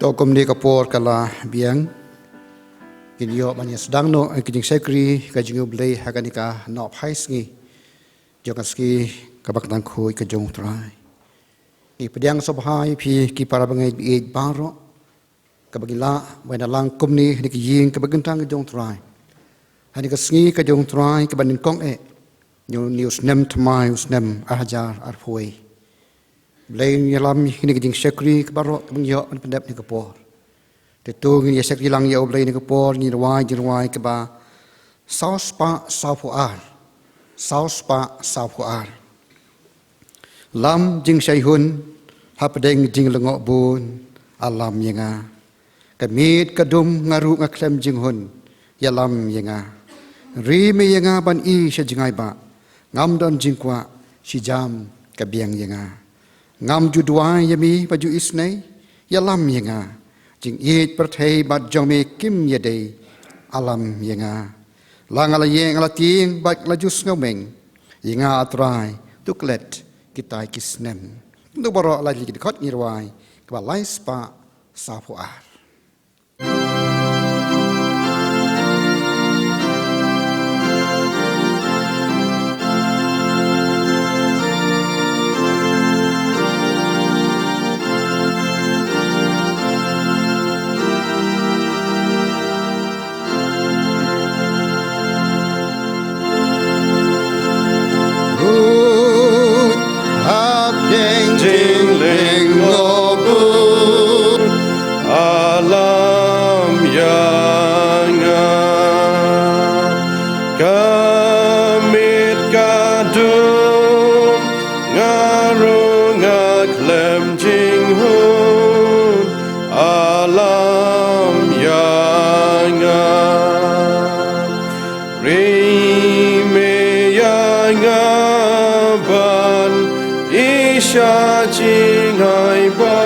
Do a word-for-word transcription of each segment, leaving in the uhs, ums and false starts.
To kumne ka por ka la biang. Ngin ïoh ban ïa sdang noh ïa ka jingshakri ka jong U Blei ha kane ka nohphai sngi jong ka sngi kaba kyrteng khuid ka jong U Trai. Ngi pdiang sngewbha ïa phi ki para bangeit baroh, kaba ngi lah ban ïalang kumne ha kane ka ïing kaba kyntang ka jong U Trai. Ha kane ka sngi ka jong U Trai kaba nyngkong eh jong une u snem thymmai, u snem ar hajar arphew. Blei, ngi ïalam ïa kine ki jingshakri baroh kaba ngi ïoh ban pyndep ha kane ka por. Te to ngin ïa shakri lang ïa U Blei ha kane ka por, ngin rwai jingrwai kaba saw spah sawphew ar. Saw spah sawphew ar. Lam jingshai hun hapdeng jinglyngngoh bun, alam ïa nga. Ka miet ka dum nga ruh nga khlem jinghun, ïalam ïa nga. Ri me ïa nga ban ïoh sha jngai ba ngam don jingkwah, shi jam ka biang ïa nga. Ngam ju duwai ïa me ba ju isynei, ïalam ïa nga. Jingïeit pyrthei bad jong me kim ïadei, alam ïa nga. La nga la ïeng la tieng bad la ju sngewmeng, ïa nga A Trai to klet kitai ki snem. Ndu baroh lai ki dkhot ngi rwai kaba lai spah sawphew ar. Ruh hapdeng jinglyngngoh bun, alam ïa nga. Ka miet ka dum nga ruh nga khlem jinghun, alam ïa nga. Ri me ïa nga ban ïoh sha jngai ba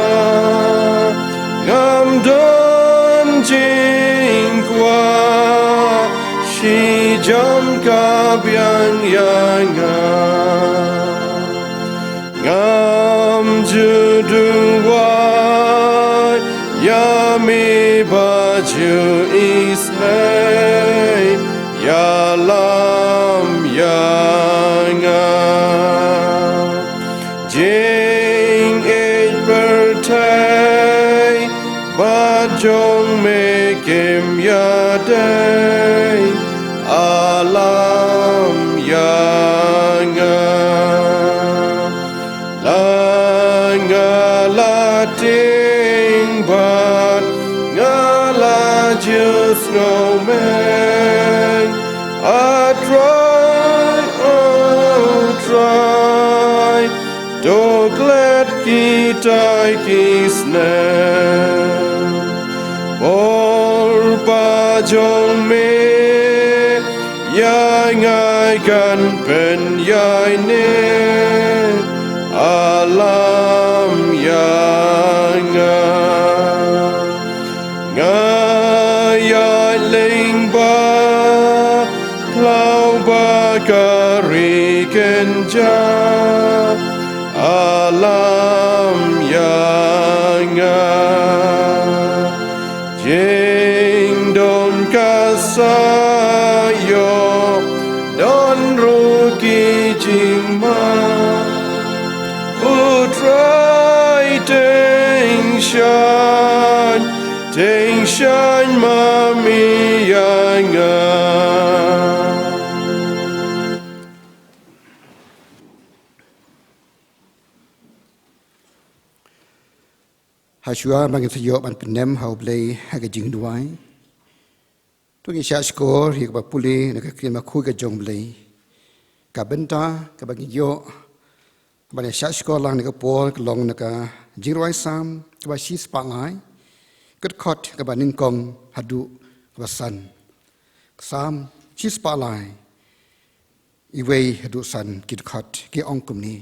ngam don jingkwah, shi jam ka biang ïa nga. Ngam ju duwai ïa me ba ju isynei, ïalam ïa nga. Jingïeit pyrthei bad jong me kim ïadei, alam ïa nga. La nga la tieng bad nga la ju sngewmeng, A Trai, A Trai, to klet kitai ki snem. Bor ba jong me ïa nga kan pynïaid ne, alam ïa nga. Nga ïaid lyngba khlaw ba ka ri kynja, alam ïa nga. Jingdon ka sa ïoh, don ruh ki jingma. U Trai, tyngshaiñ, tyngshaiñ ma me ïa nga. Hashwa ba ngin sa ïoh ban pyndem ha U Blei ha ka jingduwai, to ngin shah shkor ïa kaba pule na ka ktien bakhuid ka jong U Blei. Ka bynta kaba ngin ïoh ban ïa shah shkor lang na ka por ka long na ka Jingrwai Salm kaba shispah lai, ka dkhot kaba nyngkong haduh kaba san. Salm shispah lai, iwei haduh san, ki dkhot ki ong kumne.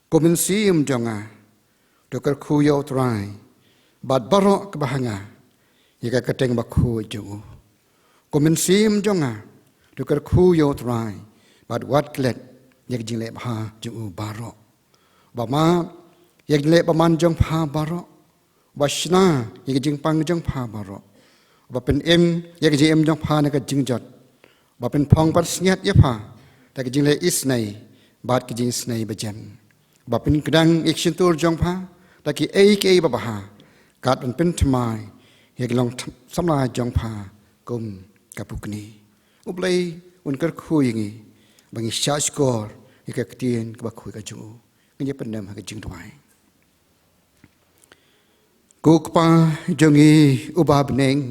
Ko mynsiem jong nga, to kyrkhu ïa U Trai, bad baroh kaba ha nga, ïa ka kyrteng bakhuid jong u. Ko mynsiem jong nga, to kyrkhu ïa U Trai, bad wat klet ïa ka jingleh bha jong u baroh. Ba ma ïa ka jingleh bymman jong pha baroh. Ba shna ïa ka jingpang jong pha baroh. Ba pynim ïa ka jingim jong pha na ka jingjot. Ba pynphong pansngiat ïa pha da ka jingleh isynei bad ka jingisynei bajem. Ba pynkdang ïa ka shyntur jong pha da kiei kiei ba bha. Kat ban pynthymmai ïa ka long samla jong pha kum ka pukni. U Blei un kyrkhu ïa ngi ba ngin shahshkor ïa ka ktien kaba khuid ka jong u. Ngin ïa pyndem ha ka jingduwai. Ko Kpa jong ngi uba ha bneng,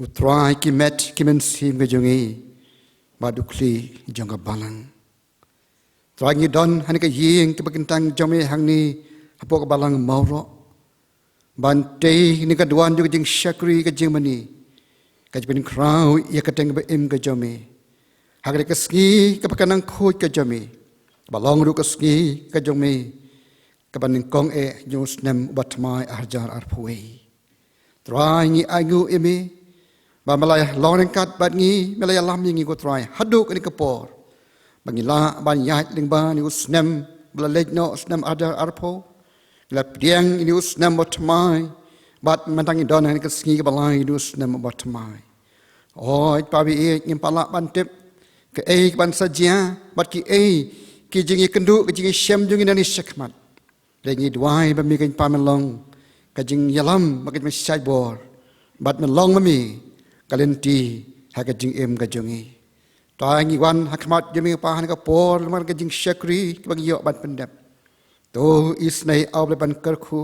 u Trai ki met ki mynsiem ka jong ngi, bad u khlieh jong ka balang. Trai ngi don ha kane ka ïing kaba kyntang jong me hangne hapoh ka balang Mawroh. Ban tei ha kane ka duwan jong ka jingshakri ka jingmane, ka jingpynkhraw ïa ka kyrteng ba im ka jong me. Ha kane ka sngi kaba ka nang khuid ka jong me, ba long ruh ka sngi ka jong me, kaba nyngkong eh jong u snem uba thymmai arhajar arphew wei. Trai ngi ainguh ïa me ba me la long ryngkat bad ngi, me la ïalam ïa ngi ko Trai haduh kane ka por. Ba ngi lah ban ïaid lyngba ïa u snem ba la leit noh, u snem arhajar arphew. Ngi la pdiang ïa u snem uba thymmai bad mynta ngi don ha kane ka sngi kaba lai ïa u snem uba thymmai. Oi Kpa ba ïeit, ngim pat lah ban tip kaei kaban sa jia bad kiei ki jingïakynduh, ki jingïashem jong ngi nangne shakhmat. Te ngi duwai ba me ko Kpa me long ka jingïalam bad ka jingpynshait bor, bad me long ma me ka lynti ha ka jingim ka jong ngi. Te ngi wan ha khmat jong me Kpa ha kane ka por namar ka jingshakri kaba ngi ïoh ban pyndep. To isynei, A Blei, ban kyrkhu.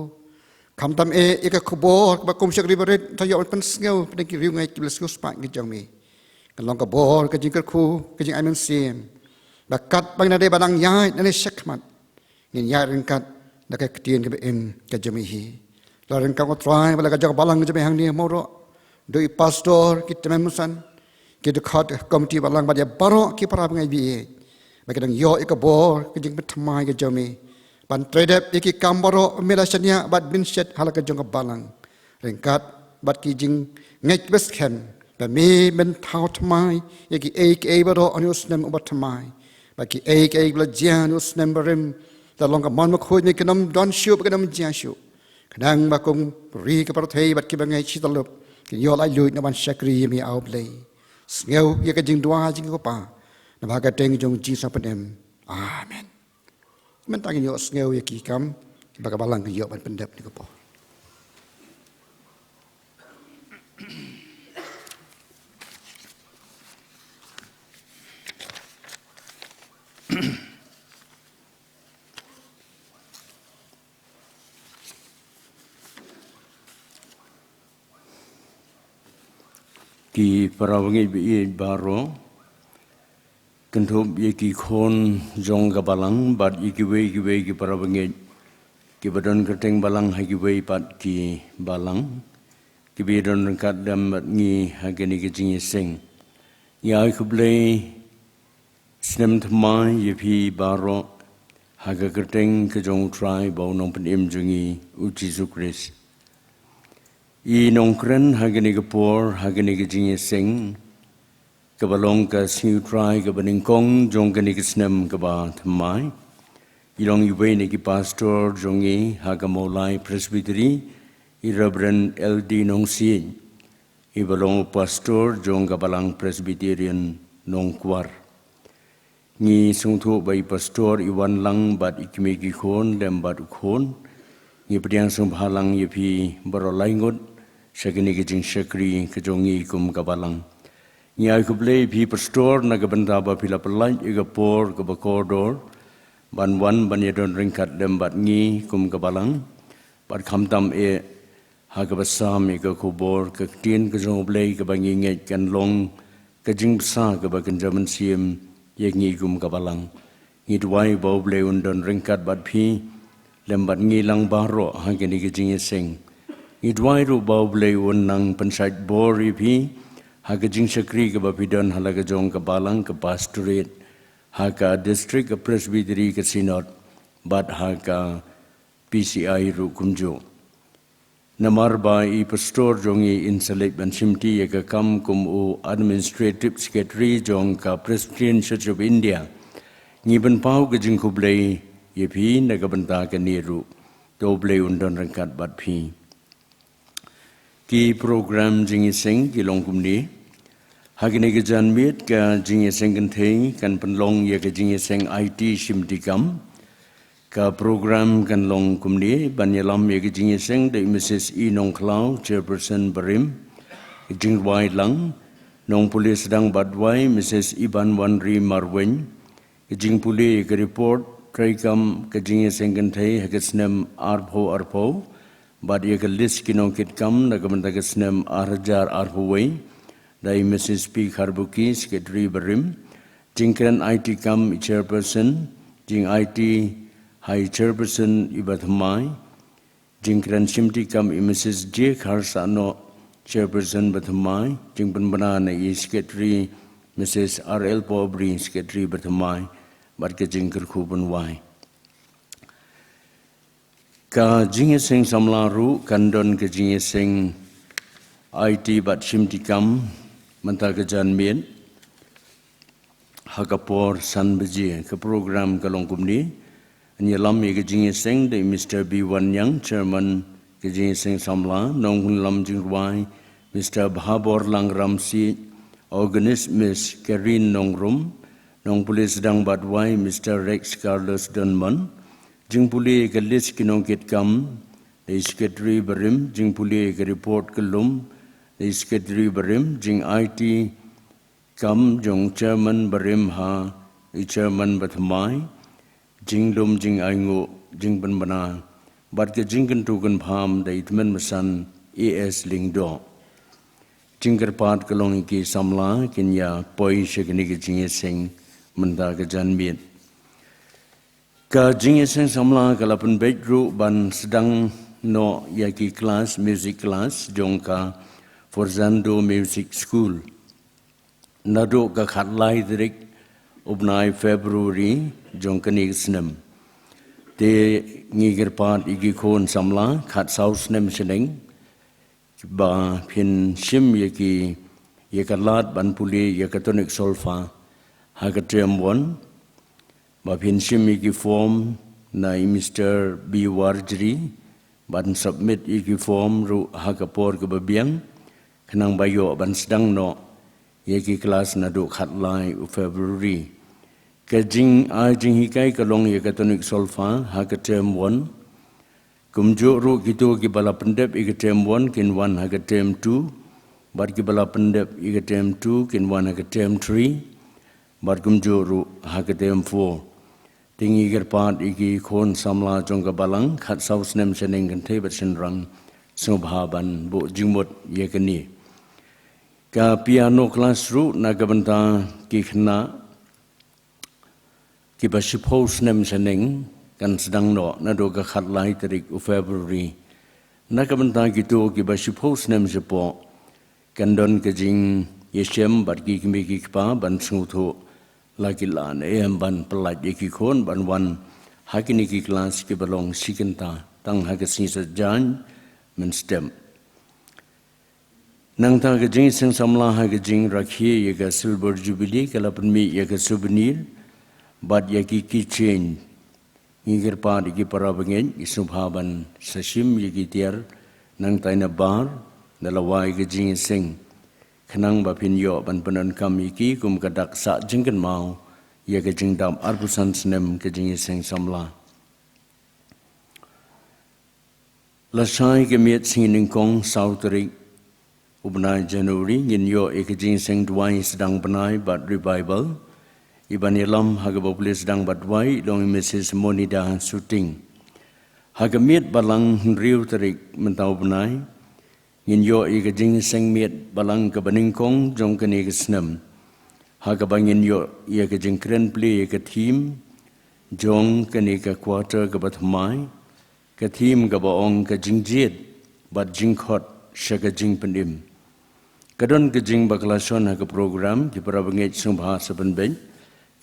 Khamtam eh ïa ka khubor kaba kum shakri barit to ïoh ban pynsngew pdeng ki riewngeit kiba la sngewspah ki jong me. Kan long ka bor, ka jingkyrkhu, ka jingai mynsiem. Ba katba ngi dei ban nang ïaid nangne shakhmat, ngin ïaid ryngkat da ka ktien kaba im ka jong me hi. Long ryngkat ko Trai bad la ka jong ka balang jong me hangne Mawroh. Duh ïa i pastor, ki tymmen basan, ki dkhot komiti balang bad ïa baroh ki para bangeit ba ïeit. Ba ki dang ïoh ïa ka bor ka jingpynthymmai ka jong me ban trei dep ïa ki kam baroh ba me la shaniah bad pynshet ha la ka jong ka balang. Ryngkat bad ki jingngeit ba skhem ba me men thaw thymmai ïa kiei kiei baroh ha une u snem uba thymmai. Ba kiei kiei ba la jia ha une u snem barim, te long ka mon bakhuid me, kin ym don shuh, kin ym jia shuh. Khnang ba kum ka ri, ka pyrthei bad ki bangeit shi tyllup kin ïoh laitluid na ban shakri ïa me, A Blei. Sngew ïa ka jingduwai jong ngi ko Kpa, namar ka kyrteng jong u Jisu ngi pyndem. Amen. Mynta ngin ïoh sngew ïa ki kam kiba ka balang kan ïoh ban pyndep ha kane ka por. Ki para bangeit ba ïeit baroh, kynthup ïa ki khun jong ka balang bad ïa kiwei kiwei ki para bangeit kiba don kyrteng balang ha kiwei pat ki balang, kiba ïadon ryngkat lem bad ngi ha kane ka jingïaseng. Ngi ai khublei snem thymmai ïa phi baroh ha ka kyrteng ka jong u Trai bad u Nongpynim jong ngi, u Jisu Khrist. I nongkren ha kane ka por, ha kane ka jingïaseng, kaba long ka Sngi u Trai kaba nyngkong jong kane ka snem kaba thymmai, i long iwei na ki pastor jong ngi ha ka Mawlai Presbytery, i Reverend L D Nongsiej, iba long u pastor jong ka Balang Presbyterian Nongkwar. Ngi sngewthuh ba i pastor i wan lang bad i kmie ki khun lem bad u khun. Ngi pdiang sngewbha lang ïa phi baroh laingut sha kane ka jingshakri ka jong ngi kum ka balang. Ngi ai khublei ïa phi pastor na ka bynta ba phi la pynlait ïa ka por kaba kordor ban wan ban ïadon ryngkat lem bad ngi kum ka balang. Bad khamtam eh ha kaba sam ïa ka khubor ka ktien ka jong U Blei kaba ngi ngeit kan long ka jingbsa kaba kynja mynsiem ïa ngi kum ka balang. Ngi duwai ba U Blei un don ryngkat bad phi lem bad ngi lang baroh ha kane ka jingïaseng. Ngi duwai ruh ba U Blei un nang pynshait bor ïa phi ha ka jingshakri kaba phi don ha la ka jong ka balang, ka pastorate, ha ka district, ka presbytery, ka synod, bad ha ka P C I ruh kumjuh. Namar ba i pastor jong ngi in sa leit ban shimti ïa ka kam kum u administrative secretary jong ka Presbyterian Church of India, ngi pynpaw ka jingkhublei ïa phi na ka bynta kane ruh. To Blei un don ryngkat bad phi. Ki program jingïaseng ki long kumne. Ha kane ka janmiet ka jingïaseng kynthei kan pynlong ïa ka jingïaseng I T shim tikam. Ka program kan long kumne, ban ïalam ïa ka jingïaseng da i Missus E Nongkhlaw, Chairperson barim, jingrwai lang, nongpule sdang bad duwai Missus Ibanwanri Marwein, ka jingpule ïa ka report treikam ka jingïaseng kynthei ha ka snem arphew arphew, bad ïa ka list ki nongkitkam na ka bynta ka snem ar hajar arphew wei, da i Missus P Kharbuki, Secretary barim, jingkren I T kam i Chairperson, jing I T ha i Chairperson i bathymmai, jingkren shim tikam i Missus J Kharsahnoh, Chairperson bathymmai, jingpynbna na i Secretary Missus R L Pobri, Secretary bathymmai, bad ka jingkyrkhu pynwai. Ka jingïaseng samla ruh kan don ka jingïaseng I T bad shim tikam mynta ka janmiet ha ka por san baje. Ka program ka long kumne. Ngi ïalam ïa ka jingïaseng da i Mister B Wanniang, Chairman ka jingïaseng samla, nongpynlam jingrwai Mister Bhaborlang Ramsiew, organist Miss Karen Nongrum, nongpule sdang bad duwai Mister Rex Carlos Donmon, jingpule ïa ka list ki nongkitkam da i Secretary barim, jingpule ïa ka report kyllum da i Secretary barim, jing I T kam jong Chairman barim ha i Chairman bathymmai, jinglum jingainguh, jingpynbna bad ka jingkyntu kynpham da i Tymmen Basan A S Lyngdoh. Jingkyrpad ka long ïa ki samla kin ïa poi sha kane ka jingïaseng mynta ka janmiet. Ka jingïaseng samla ka la pynbeit ruh ban sdang noh ïa ki klas, music class jong ka Forzando Music School. Naduh ka khatlai tarik u bnai February jong kane ka snem. Te ngi kyrpad ïa ki khun samla khatsaw snem shaneng ba phin shim ïa ki, ïa ka lad ban pule ïa ka tonic solfa ha ka term one, ba phin shim ïa ki form na i Mister B Warjri, ban submit ïa ki form ruh ha ka por kaba biang, khnang ba ïoh ban sdang noh ïa ki klas naduh khatlai u February. Ka jingai jinghikai ka long ïa ka tonic solfa ha ka term one. Kumjuh ruh kito kiba la pyndep ïa ka term one kin wan ha ka term two, bad kiba la pyndep ïa ka term two kin wan ha ka term three, bad kumjuh ruh ha ka term four. Te ngi kyrpad ïa ki khun samla jong ka balang khatsaw snem shaneng kynthei bad shynrang, sngewbha ban buh jingmut ïa kane. Ka piano class ruh na ka bynta ki khynnah kiba shiphew snem shaneng kan sdang noh naduh ka khatlai tarik u February. Na ka bynta kito kiba shiphew snem shapoh kan don ka jingïashem bad ki kmie ki kpa ban sngewthuh la ki lah ne em ban pyllait ïa ki khun ban wan ha kine ki klas kiba long shi kynta tang ha ka sngi Saitjaiñ mynstep. Nangta ka jingïaseng samla ha ka jingrakhe ïa ka Silver Jubilee ka la pynmih ïa ka souvenir bad ïa ki keychain. Ngi kyrpad ïa ki para bangeit, ngi sngewbha ban sa shim ïa ki tiar nangta na bar da la wai ka jingïaseng, khnang ba phin ïoh ban pyndonkam ïa ki kum ka dak sah jingkynmaw ïa ka jingdap arphew san snem ka jingïaseng samla. Lashai ka miet sngi nyngkong saw tarik u bnai January ngin ïoh ïa ka jingïaseng duwai sdang bnai bad revival, i ban ïalam ha kaba pule sdang bad duwai i long i Missus Monida Suting. Ha ka miet balang hynriew tarik mynta u bnai ngin ïoh ïa ka jingïaseng miet balang kaba nyngkong jong kane ka snem, ha kaba ngin ïoh ïa ka jingkren plie ïa ka theme jong kane ka quarter kaba thymmai. Ka theme kaba ong ka jingjied bad jingkhot sha ka jingpynim. Ka don ka jingbakla shon ha ka program, ki para bangeit sngewbha sa pynbeit,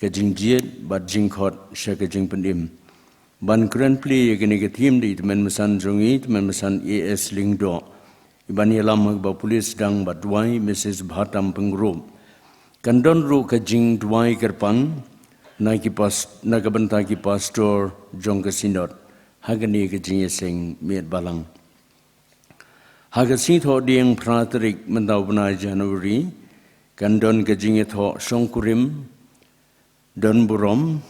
ka jingjied bad jingkhot sha ka jingpynim. Ban kren plie ïa kane ka theme da i Tymmen Basan jong ngi, Tymmen Basan A S Lyngdoh, i ban ïalam ha kaba pule sdang bad duwai Missus Bhatam Pyngrope. Kan don ruh ka jingduwai kyrpang na ki pas-, na ka bynta ki pastor jong ka Synod. ha kane ka jingïaseng miet balang. Ha ka sngi Thohdieng phra tarik mynta u bnai January, kan don ka jingïathoh shongkurim don burom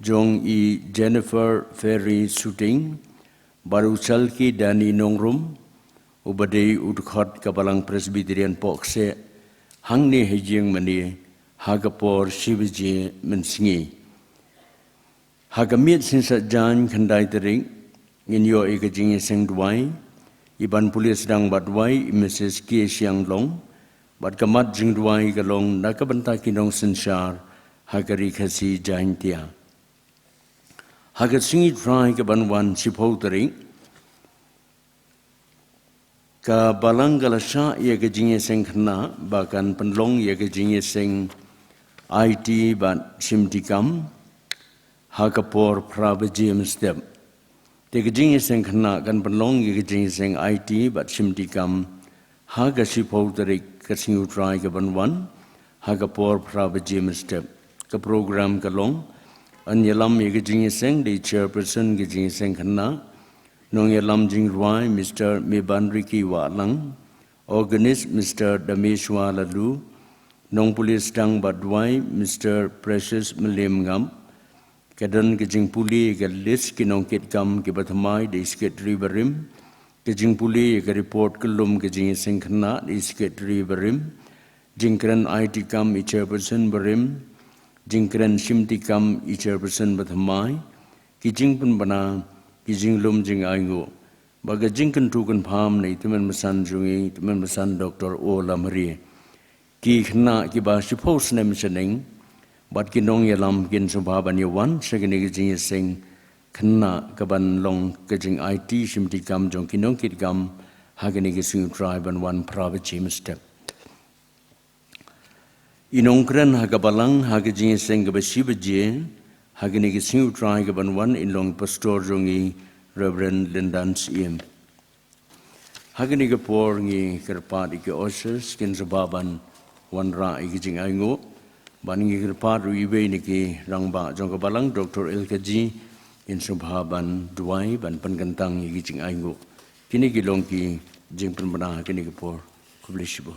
jong i Jennifer Ferry Suting bad u Chalki Dani Nongrum, uba dei u dkhot ka Balang Presbyterian Pohkseh, hangne ha ïing mane ha ka por shi baje mynsngi. Ha ka miet synshar jaiñ khyndai tarik, ngin ïoh ïa ka jingïaseng duwai, i ban pule sdang bad duwai, i Mrs K Siang Long, bad ka mat jingduwai ka long na ka bynta ki nongsynshar ha ka Ri Khasi Jaiñtia. Ha ka sngi U Trai ka ban wan shiphew tarik, ka Balang ka la shah ïa ka jingïaseng khynnah ba kan pynlong ïa ka jingïaseng aiti bad shimti kam ha ka por phra baje mynstep. Te ka jingïaseng khynnah kan pynlong ïa ka jingïaseng aiti bad shimti kam ha ka shiphew tarik ka sngi U Trai ka ban wan ha ka por phra baje mynstep. Ka program ka long: yn ïalam ïa ka jingïaseng da i chairperson ka jingïaseng khynnah, nongïalam jingrwai Mr Meban Ricky Wahlang, organist Mr Dameshwa Laloo, nongpule sdang bad duwai Mr Precious Mylliemngap. Ka don ka jingpule ka list ki nongkit kam kiba thymmai da i Secretary barim. Ka jingpule ïa ka report kyllum ka jingïaseng khynnah da i Secretary barim. Jingkren aiti kam i chairperson barim. Jingkren shimti kam i chairperson bathymmai. Ki jingpynbna, ki jinglum jingainguh, bad ka jingkyntu kynpham na i tymmen basan jong ngi, i tymmen basan Doctor O Lamare. Ki khynnah kiba shiphew snem shaneng bad ki nongïalam kin sngewbha ban ïa wan sha kane ka jingïaseng khynnah ka ban long ka jingaiti shimti kam jong ki nongkit kam ha kane ka sngi U Trai ban wan phra baje mynstep. I nongkren ha ka Balang ha ka jingïaseng kaba shi baje ha kane ka sngi U Trai ka ban wan in long pastor jong ngi, Reverend Lyndan Syiem. Ha kane ka por ngi kyrpad ïa ki ushers kin sngewbha ban wanrah ïa ki jingainguh, bad ngi kyrpad ruh ïa iwei na ki rangbah jong ka Balang, Doctor L K G, kin sngewbha ban duwai ban pynkyntang ïa ki jingainguh. Kine ki long ki jingpynbna ha kane ka por. Khublei shibun.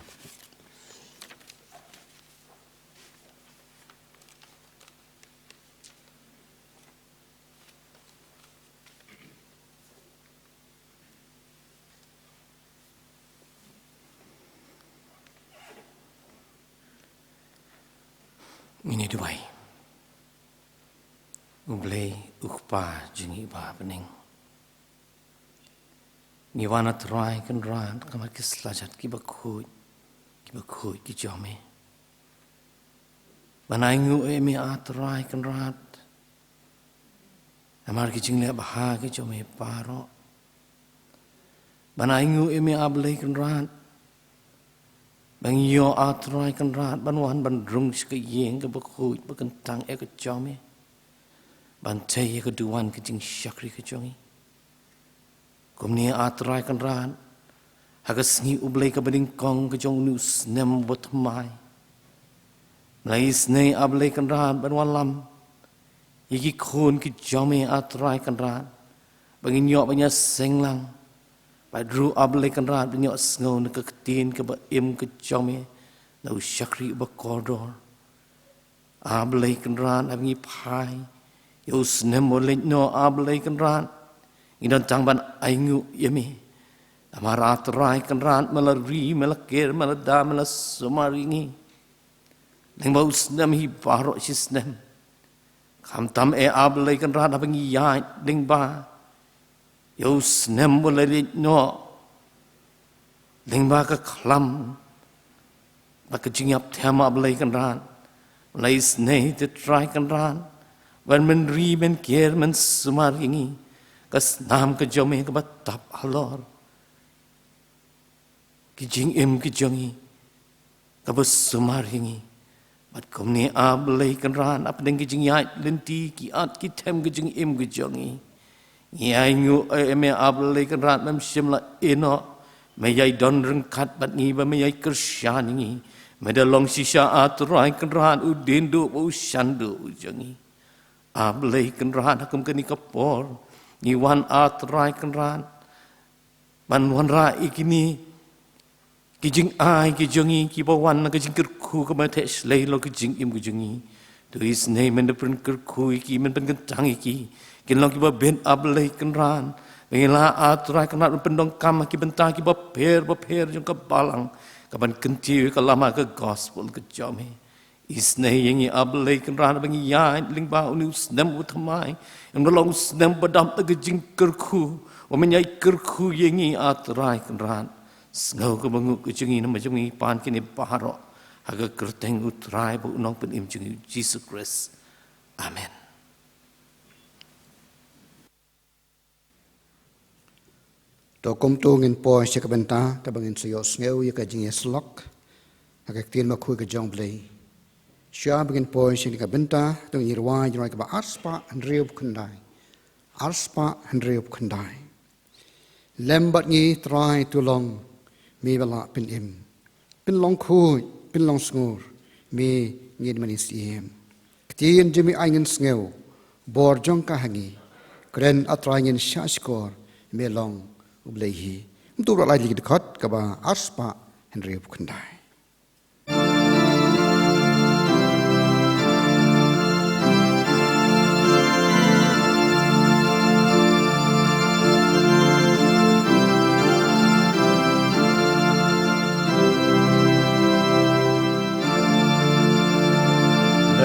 Ngin ïa duwai. U Blei, u Kpa jong ngi uba ha bneng, ngi wan, A Trai Kynrad, ha khmat ki slajat kiba khuid, kiba khuid ki jong me, ban ainguh ïa me, A Trai Kynrad, namar ki jingleh bha ki jong me baroh. Ban ainguh ïa me, A Blei Kynrad, ba ngi ïoh, A Trai Kynrad, ban wan ban rung sha ka ïing kaba khuid ba kyntang eh ka jong me, ban tei ïa ka duwan ka jingshakri ka jong ngi. Kumne, A Trai Kynrad, ha ka sngi U Blei kaba nyngkong ka jong une u snem uba thymmai, me la isynei, A Blei Kynrad, ban wallam ïa ki khun ki jong me, A Trai Kynrad, ba ngin ïoh ban ïaseng lang, bad ruh, A Blei Kynrad, ban ïohsngew na ka ktien kaba im ka jong me na u shakri uba kordor. A Blei Kynrad, haba ngi phai ïa u snem uba leit noh, A Blei Kynrad, ngi don tang ban ainguh ïa me. Namar, A Trai Kynrad, me la ri, me la ker, me la da, me la sumar ïa ngi lyngba u snem hi baroh shi snem. Khamtam eh, A Blei Kynrad, haba ngi ïaid lyngba ïa u snem uba la leit noh lyngba ka khlam bad ka jingïap them, A Blei Kynrad, me la isynei, A Trai Kynrad, ban men ri, men ker, men sumar ïa ngi. Ka snam ka jong me kaba tap halor ki jingim ki jong ngi kaba sumar ïa ngi. Bad kumne, A Blei Kynrad, hapdeng ki jingïaid lynti, ki at ki them, ki jingim ki jong ngi, ngi ainguh ïa me, A Blei Kynrad, mem shym la ïehnoh. Me ïai don ryngkat bad ngi, ba me ïai kyrshan ïa ngi. Me da long shisha, A Trai Kynrad, u dienduh bad u shanduh u jong ngi. A Blei Kynrad, ha kum kane ka por, Ngi wan, A Trai Kynrad, ban wanrah ïa kine ki jingai ki jong ngi kiba wan na ka jingkyrkhu kaba theh shlei halor ka jingim ka jong ngi. To isynei men da pyrkhat kyrkhu ïa ki, men pynkyntang ïa ki, kin long kiba bit, A Blei Kynrad, ba ngin lah, A Trai Kynrad, ban pyndonkam ha ki bynta kiba pher bapher jong ka balang, kaban kyntiew ïa ka lama ka gospel ka jong me. Isynei ïa ngi, A Blei Kynrad, ba ngi ïaid lyngba une u snem uba thymmai, un long u snem ba dap da ka jingkyrkhu, ba men ïai kyrkhu ïa ngi, A Trai Kynrad. Sngew kaba nguh ka jong ngi namar jong ngi pan kine baroh ha ka kyrteng U Trai bad U Nongpynim jong ngi U Jisu Khrist. Amen. To kumto ngin poi sha ka bynta kaba ngin sa ïohsngew ïa ka jingïasyllok ha ka Ktien Bakhuid ka jong U Blei. Shuwa ba ngin poi sha kane ka bynta, to ngin rwai, rwai kaba arspah hynriewphew khyndai. Arspah hynriewphew khyndai. Lem bad ngi Trai Tulong, me ba la pynim. Pynlong khuid, pynlong sngur, me ngin mane siem. Ktien jong me ai ngin sngew, bor jong ka ha ngi. Kren A Trai ngin shahshkor, me long U Blei hi. Ngin ïa rwai ïa ki dkhot kaba arspah hynriewphew khyndai.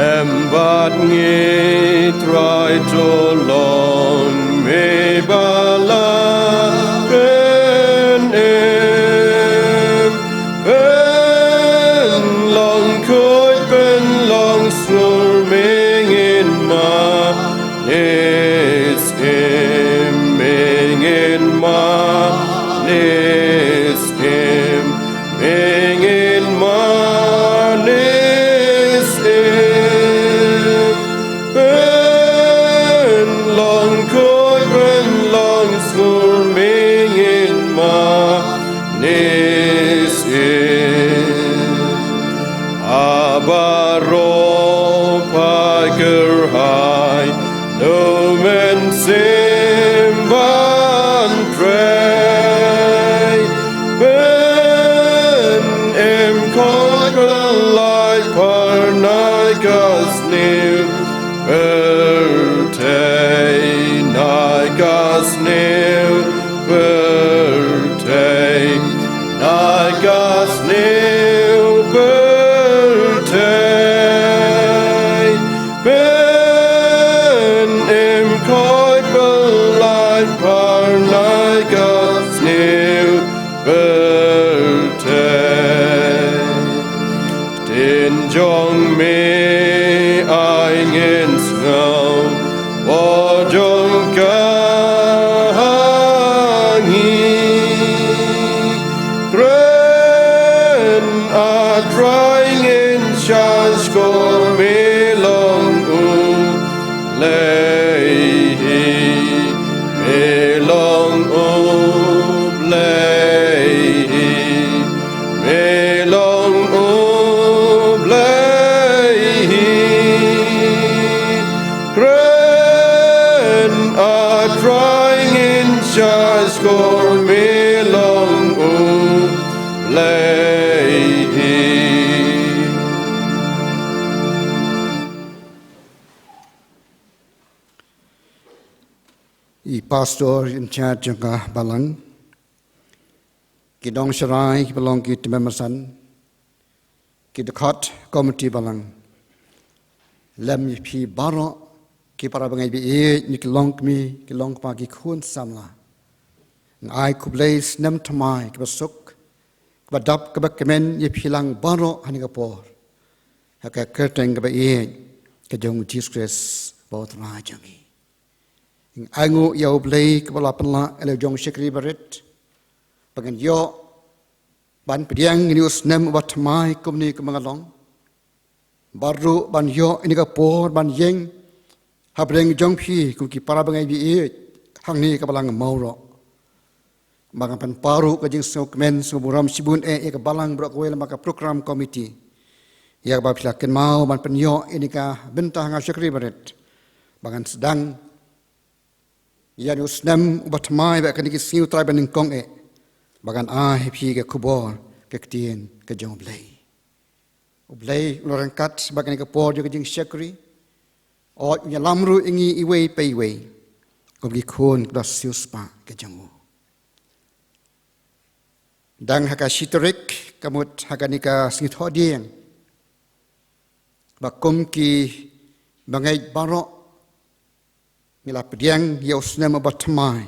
Lem bad ngi Trai Tulong, me ba la pynim. Pynlong khuid, pynlong sngur, me ngin mane siem, me ngin mane siem, me ngin mane siem. Pynlong khuid, pynlong sngur, me ngin mane siem. Ha baroh pha kyrhai, to mynsiem ban trei. Pynim khuid, pynlait par na ka sniew pyrthei, na ka sniew pyrthei, na ka sniew pyrthei. Pynim khuid, pynlait par na ka sniew pyrthei. Ktien jong me ai ngin sngew, bor jong ka ha ngi. Kren A Trai ngin shahshkor, me long U Blei hi, me long U Blei hi, me long U Blei hi. Kren A Trai ngin shahshkor, me long U Blei hi. I pastor in charge jong ka balang, ki nongsharai kiba long ki tymmen basan, ki dkhot komiti balang, lem ïa phi baroh ki para bangeit ba ïeit, ne ki longkmie, ki longkpa, ki khun samla. Nga ai khublei snem thymmai kaba suk, kaba dap, kaba kmen ïa phi lang baroh ha kane ka por, ha ka kyrteng kaba ïeit ka jong U Jisu Khrist ba U Trai jong ngi. Nga ainguh ïa U Blei kaba la pynlah ïa la u jong shakri barit ba ngan ïoh ban pdiang ïa une u snem uba thymmai kumne kumba nga long. Bad ruh ban ïoh ïa kane ka por ban ïeng hapdeng jong phi kum ki para bangeit ba ïeit hangne ha ka balang Mawroh. Ba ngan pynpaw ruh ka jingsngewkmen sngewburom shibun eh ïa ka balang baroh kawei lem bad ka program committee, ïa kaba phi la kynmaw ban pynïoh ïa kane ka bynta ha nga u shakri barit, ba ngan sdang ïa une u snem uba thymmai bad kane ka sngi U Trai banyngkong eh, ba ngan ai ha phi ka khubor ka ktien ka jong U Blei. U Blei u la ryngkat bad kane ka por jong ka jingshakri. Hooid, u ïalam ruh ïa ngi iwei pa iwei kum ki khun kiba siewspah ka jong u. Dang ha ka shi tarik, ka mut ha kane ka sngi Thohdieng, ba kum ki bangeit baroh ngi la pdiang ïa u snem uba thymmai,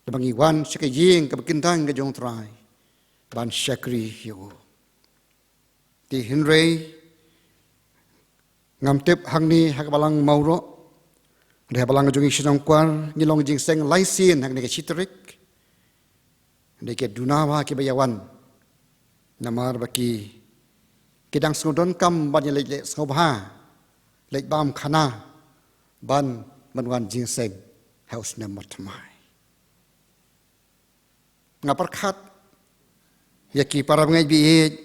da ba ngi wan sha ka ïing kaba kyndang ka jong U Trai ban shakri ïa u. Te hynrei ngam tip hangne ha ka balang Mawroh, hynrei ha balang jong ngi Shnong Kwar ngi long jingseng lai sien ha kane ka shi tarik. Hynrei ki duna bha kiba ïawan, namar ba ki, ki dang sngewdonkam ban ïa leit leh sngewbha, leit bam khana, ban, ban wan jingseng ha u snem uba thymmai. Nga pyrkhat ïa ki para bangeit ba ïeit,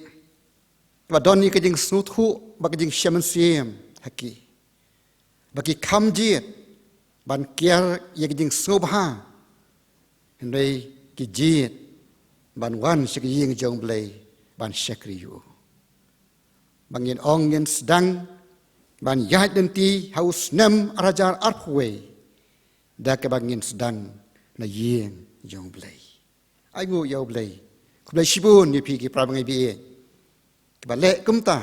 ba don ïa ka jingsngewthuh bad ka jingshem mynsiem ha ki, ba ki kham jied ban kiar ïa ka jingsngewbha, hynrei ki jied ban wan sha ka ïing jong U Blei ban shakri ïa u. Ba ngin ong ngin sdang ban ïaid lynti ha u snem ar hajar arphew wei, da kaba ngin sdang na ïing jong U Blei. Ai nguh ïa U Blei. Khublei shibun ïa phi ki para bangeit ba ïeit kiba leh kumta.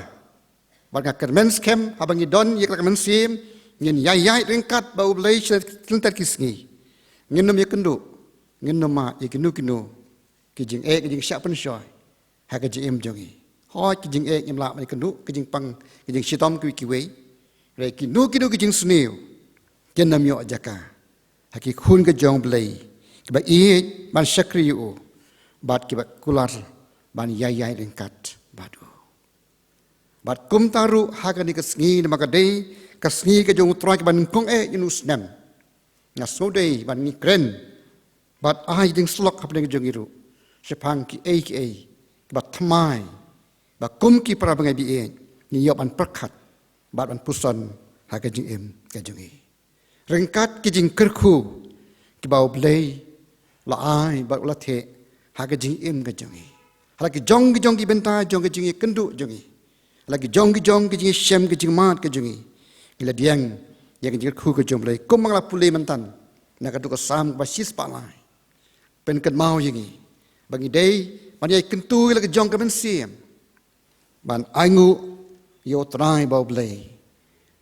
Bad nga kyrmen skhem haba ngi don ïa ka lad ka mynsiem, ngin ïaid ïaid ryngkat bad U Blei sha ki lynter ki sngi. Ngin nym ïakynduh, ngin nym mad ïa kino kino ki jingeh, ki jingshah pynshoi ha ka jingim jong ngi. Hooid, ki jingeh ngim lah ban ïakynduh, ki jingpang, ki jingshitom kiwei kiwei. Hynrei kino kino ki jingsniew kin nym ïoh jaka ha ki khun ka jong U Blei kiba ïeit ban shakri ïa u, bad kiba kular ban ïaid ïaid ryngkat bad u. Bad kumta ruh ha kane ka sngi, namar ka dei ka sngi ka jong U Trai kaba nyngkong eh ïa une u snem, nga sngewdei ban ngi kren bad ai jingshlok hapdeng jong ngi ruh shaphang kiei kiei kiba thymmai, ba kum ki para bangeit ba ïeit ngi ïoh ban pyrkhat bad ban puson ha ka jingim ka jong ngi. Ryngkat ki jingkyrkhu kiba U Blei u la ai bad u la theh ha ka jingim ka jong ngi, ha la ki jong ki jong ki bynta jong ka jingïakynduh jong ngi, ha la ki jong ki jong ki jingïashem, ki jingmad ka jong ngi, ngi la pdiang ïa ka jingkyrkhu ka jong U Blei. Kumba nga la pule mynta na ka dkhot ka Salm kaba shispah lai, pynkynmaw ïa ngi ba ngi dei ban ïai kyntu ïa la ka jong ka mynsiem ban ai nguh ïa U Trai bad U Blei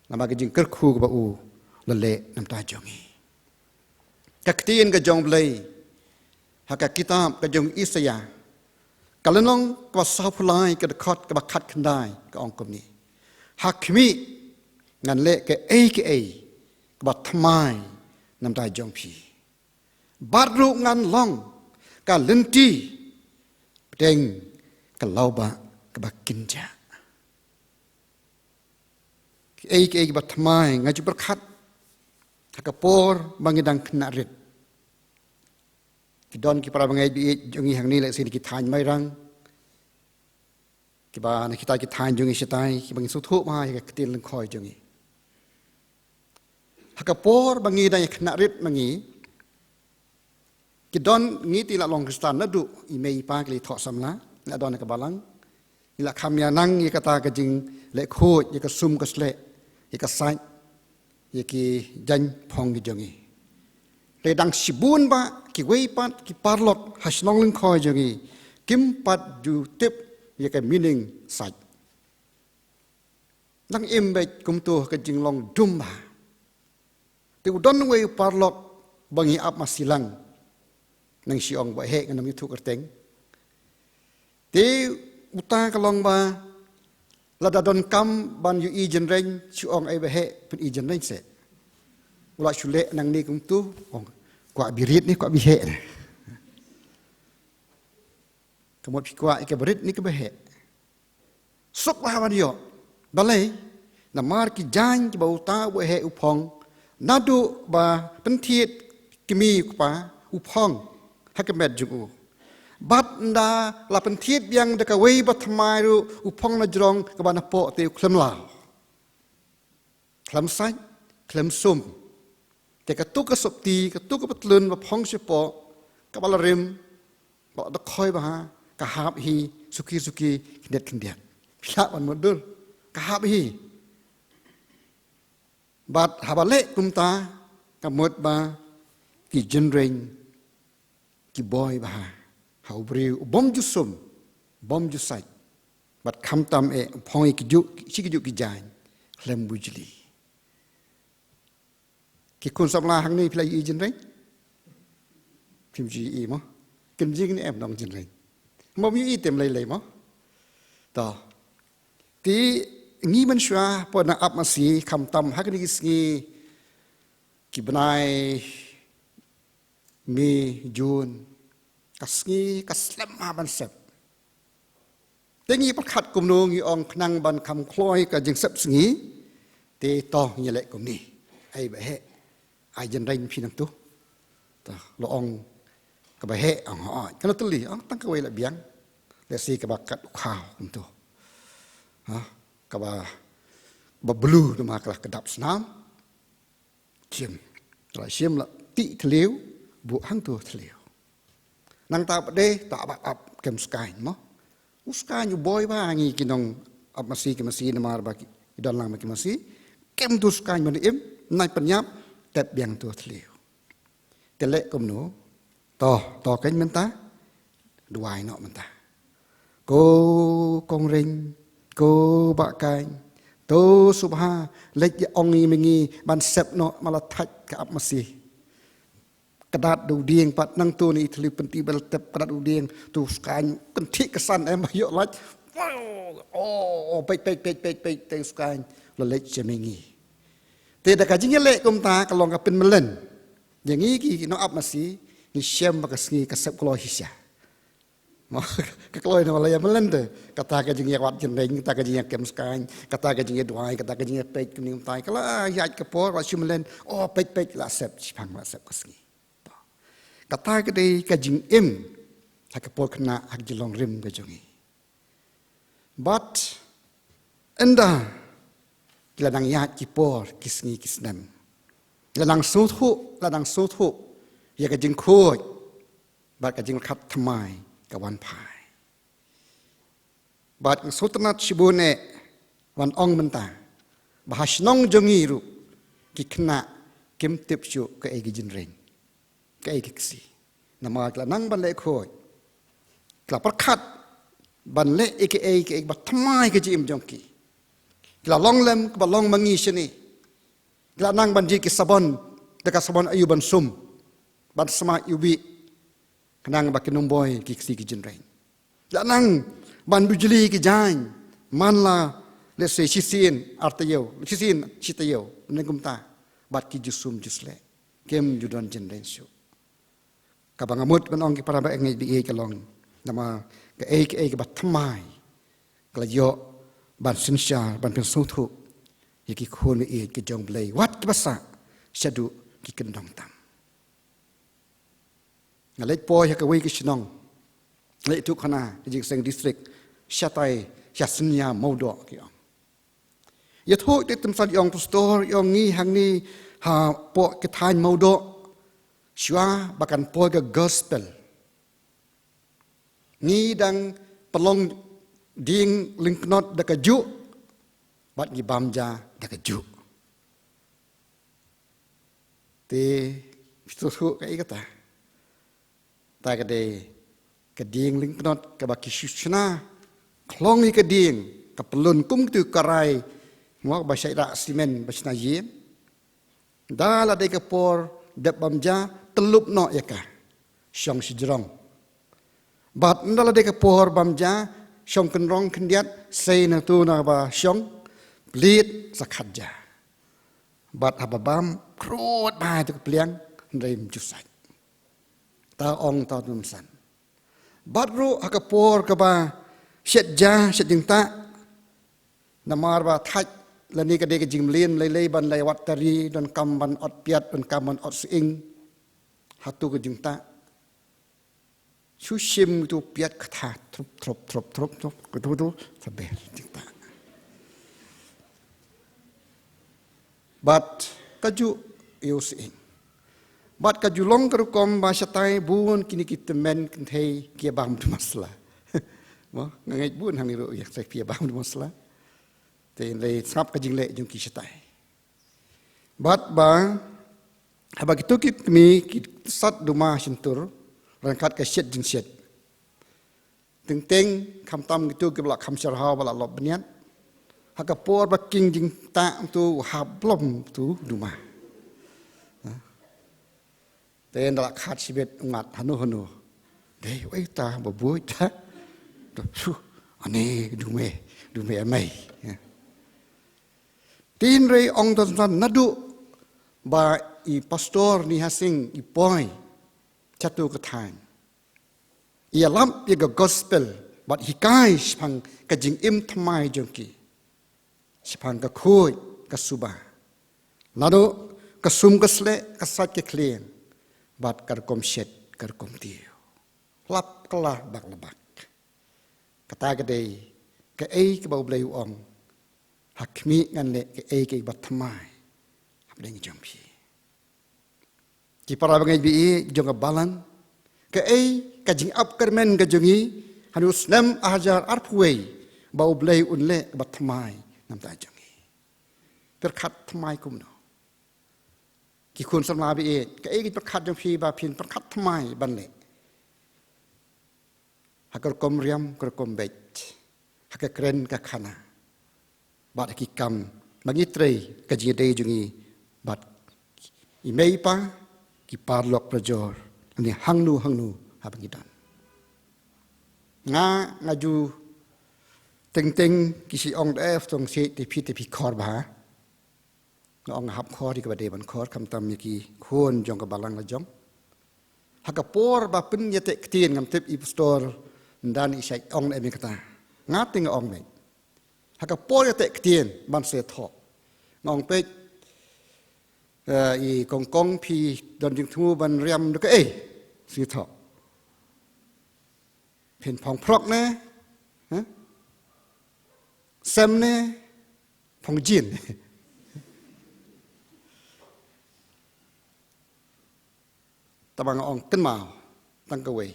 namar ka jingkyrkhu kaba u la leh na ka bynta jong ngi. Ka ktien ka jong U Blei ha ka kitab ka jong u Isaïah, ka lynnong kaba sawphew lai, ka dkhot kaba khatkhyndai, ka ong kumne: Ha khmih, ngan leh kaei kaei kaba thymmai na ka bynta jong phi, bad ruh ngan long ka lynti hapdeng ka lawbah kaba kynjah. Kaei kaei kaba thymmai, nga ju pyrkhat ha ka por ba ngi dang khynnah rit, ki don ki para bangeit ba ïeit jong ngi hangne, lehse na ki thaiñ Mairang, kiba na kita ki thaiñ jong ngi shatai, kiba ngi sngewthuh bha ïa ka ktien lyngkhoi jong ngi. Ha ka por ba ngi dang ïa khynnah rit ma ngi, ki don, ngi te la long Khristan naduh i mei i pa ki la thoh samla, ngi la don ha ka balang, ngi la kham ïa nang ïa kata ka jingleh khuid, ïa ka sum ka sleh, ïa ka sait, ïa ki jaiñ phong ki jong ngi. Te dang shibun bah kiwei pat ki paralok ha shnong lyngkhoi jong ngi kim pat ju tip ïa ka meaning sait. Nang im beit kumto ha ka jinglong dum bah. Te u don uwei u paralok ba ngi ap masi lang, nang shu ong Bah Heh, ngan ym ïathuh kyrteng. Te uta ka long ba lada donkam ban ïohi jingïaid, shu ong, "Ai Bah Heh, pyni jingïaid seh." U la shu leh nangne kumto, ong, "Kwah bieit ne kwah Bah Heh ne? Ka mut phi kwah ïa ka bieit ne ka Bah Heh?" Suk bha ban ïoh. Balei? Namar ki jaiñ kiba uta u Bah Heh u phong, naduh ba pynthied kmie u kpa, u phong ha ka met jong u. Bad ynda la pynthied biang da kawei ba thymmai ruh, u phong na jrong kaba napoh te u khlem law, khlem sait, khlem sum. Te katu ka sopti, katu ka patlun ba phong shapoh, kaba la rim, ba la dkhoi bha, ka hap hi suki suki, khyndiat khyndiat. Phi lah ban mutdur, ka hap hi. Bad haba leh kumta, ka mut ba ki jingreng ki boi bha ha u briew u bym ju sum, bym ju sait. Bad khamtam eh u phong ïa ki juh, shi ki juh ki jaiñ khlem bujli. Ki khun samla hangne, phi la ïohi jingreng? Phim ju ïohi mo? Kynjing ne em nong jingreng? Mo, ym ïohi te ym lei lei mo? To. Te ngi mynshuwa poi na ap masi, khamtam ha kine ki sngi ki bnai May, June, ka sngi ka slem ha ban sep. Te ngi pyrkhat kumno, ngi ong khnang ban kham khloi ka jingsep sngi, te to ngi leh kumne. Ai ba heh, ai jingreng phi nangtu. To, la ong kaba heh, ong hooid. Kano tylli? Ong tang kawei la biang. Lehse kaba kat u khaw kumto. Ha, kaba, ba blue namar ka la kdap snam. Shim. La shim, la tih thliew, buh hangto thliew. Nangta pat de, ta ap ap ap, kem skaiñ mo. U skaiñ u boi bha ha ngi ki nong ap masi ki masi namar ba ki don lang ma ki masi. Kem tu skaiñ ban im, nai pynïap, tep biang tu thliew. Te leh kumno? To, to keiñ mynta. Duwai noh mynta. Ko Kong Reng, ko Bah Kaiñ, to sngewbha leit ïa ong ïa ma ngi ban sep noh, ma la thait ka ap masi. Kdat da u dieng pat, nangto ne i thliew pynti ba la tep, kdat u dieng, to u skaiñ kynthih ka san em ba ïoh lait. Oh, oh, peit, peit, peit, peit, peit, te u skaiñ la leit sha ma ngi. Te da ka jingïaleh kumta ka long ka pynmlien. Ïa ngi ki nong ap masi, ngi shem ba ka sngi ka sep kloi shisha. Mo, ka kloi na la ïa mlien te. Kata ka jingïawad jingreng, kata ka jingïakem skaiñ, kata ka jingïaduwai, kata ka jingïapeit kumne kumtai. Ka la ïaid ka por, la shu mlien, oh, peit, peit, la sep, shiphang la sep ka sngi. Kata ka dei ka jingim ha ka por khynnah, ha ka jinglong rim ka jong ngi. Bad ynda ki la nang ïaid ki por, ki sngi, ki snem, la nang sngewthuh, la nang sngewthuh ïa ka jingkhuid bad ka jingkhat thymmai ka wan phai. Bad nga sngewtynnat shibun eh ban ong mynta ba ha shnong jong ngi ruh ki khynnah kim tip shuh kaei ka jingreng, kaei ka ksih. Namar ki la nang ban leh khuid, ki la pyrkhat ban leh ïa kaei kaei ba thymmai ka jingim jong ki. Ki la long lem kaba long ma ngi shane. Ki la nang ban jied ki sabon da ka sabon aïu ban sum, ban sma ïa u bih, khnang ba kin ym boi ki ksih ki jingreng. La nang ban bujli ki jaiñ man la, let's say, shisien ar taïew, shisien shi taïew, ne kumta, bad ki ju sum ju sleh, kim ju don jingreng shuh. Kaba nga mut ban ong ki para ba ngeit ba ïeit ka long, namar kaei kaei kaba thymmai ka la ïoh ban synshar, ban pynsngewthuh ïa ki khun ba ïeit ki jong U Blei, wat kiba sah shaduh ki kyndong tam. Nga leit poi ha kawei ka shnong, leit tuh khana ka jingseng district, shatai sha Synñia Mawdoh ki ong. Ïathuh te tymsal i ong, pastor, i ong ngi hangne hapoh ka thaiñ Mawdoh, shuwa ba kan poi ka gospel, ngi dang pynlong dieng lyngknot da ka juh bad ngi bam ja da ka juh. Te phi sngewthuh kaei kata? Ta ka dei ka dieng lyngknot kaba ki shu shna khlong ïa ka dieng, ka pyllun kum kitu ka rai, mo, ba shait rah simen ba shna ïing. Da la dei ka por dep bam ja, tyllup noh ïa ka, shong shajrong. Bad ynda la dei ka por bam ja, shong kynrong khyndiat, sei na tu na ba shong, plied sa khat ja. Bad haba bam khrud bha ïa tu ka pliang, hynrei ym ju sait. Ta ong ta tymsan. Bad ruh ha ka por kaba shet ja, shet jingtah, namar ba thait lane ka dei ka jingmlien lei lei ban leit wad tari, donkam ban ot piat, donkam ban ot sying. Ha tu ka jingtah shu shim tu piat kata, trup, trup, trup, trup, trup, ka tu tu, saber jingtah. Bad ka juh ïa u sying. Bad ka ju long ka rukom ba shatai bun kine ki tymmen kynthei ki ïa bam da masala. Mo, nga ngeit bun hangne ruh ïa shatai ki ïa bam da masala. Te lei sngap ka jingleh jong ki shatai. Bad ba haba kito ki kmie ki sat duma shyntur ryngkat ka shet jingshet. Teng teng khamtam kito kiba la kham sharhaw ba la lop bniat. Ha ka por ba king jingtah tu ha blom tu duma. Te ynda la khat shibit u ngat hano hano. Dei wei ta ba buit ta. To su ane dume dume amai. Tin rei ong don san nadu ba i pastor ni hasing i poi chatu ka thain. Ïalap ïa ka gospel bad hikai shaphang ka jingim thymmai jong ki. Shaphang ka khuid ka suba. Naduh ka sum ka sleh ka sait ka khlieng bad ka rukom shet ka rukom tiew. Hlap ka la bak la bak. Kata ka dei kaei kaba U Blei u ong. Ha khmih ngan leh kaei kaei ba thymmai. Hapdeng jong phi. Ki para bangeit ba ïeit jong ka balang. Kaei ka jingap kyrmen ka jong ngi ha u snem hajar arphew wei ba U Blei un leh ba thymmai namar jong ngi. Pyrkhat thymmai kumno. Ki khun samla ba ïeit kaei ka pyrkhat jong phi ba phin pyrkhat thymmai ban leh. Ha ka rukom riam ka rukom beit. Ha ka kren ka khana. Bad ha ki kam ba ngi trei ka jingïadei jong ngi bad i mei i pa ki paralok parajor ne hangno hangno haba ngi don. Nga nga ju teng teng ki shu ong da ef tong se te phi te phi khor bha. Nga ong hap khor ïa kaba dei ban khor khamtam ïa ki khun jong ka balang la jong. Ha ka por ba pynïateh ktien ngam tip i pastor Ndan i shait ong ne em ïa kata. Nga te nga ong mei. Ha ka por ïateh ktien ban sngewthuh. Nga ong peit i kongkong phi don jingthmu ban riam da kaei. Sngewthuh. Phin phong phrok ne? Sem ne? Phong jin. Tang ba nga ong kynmaw tang kawei.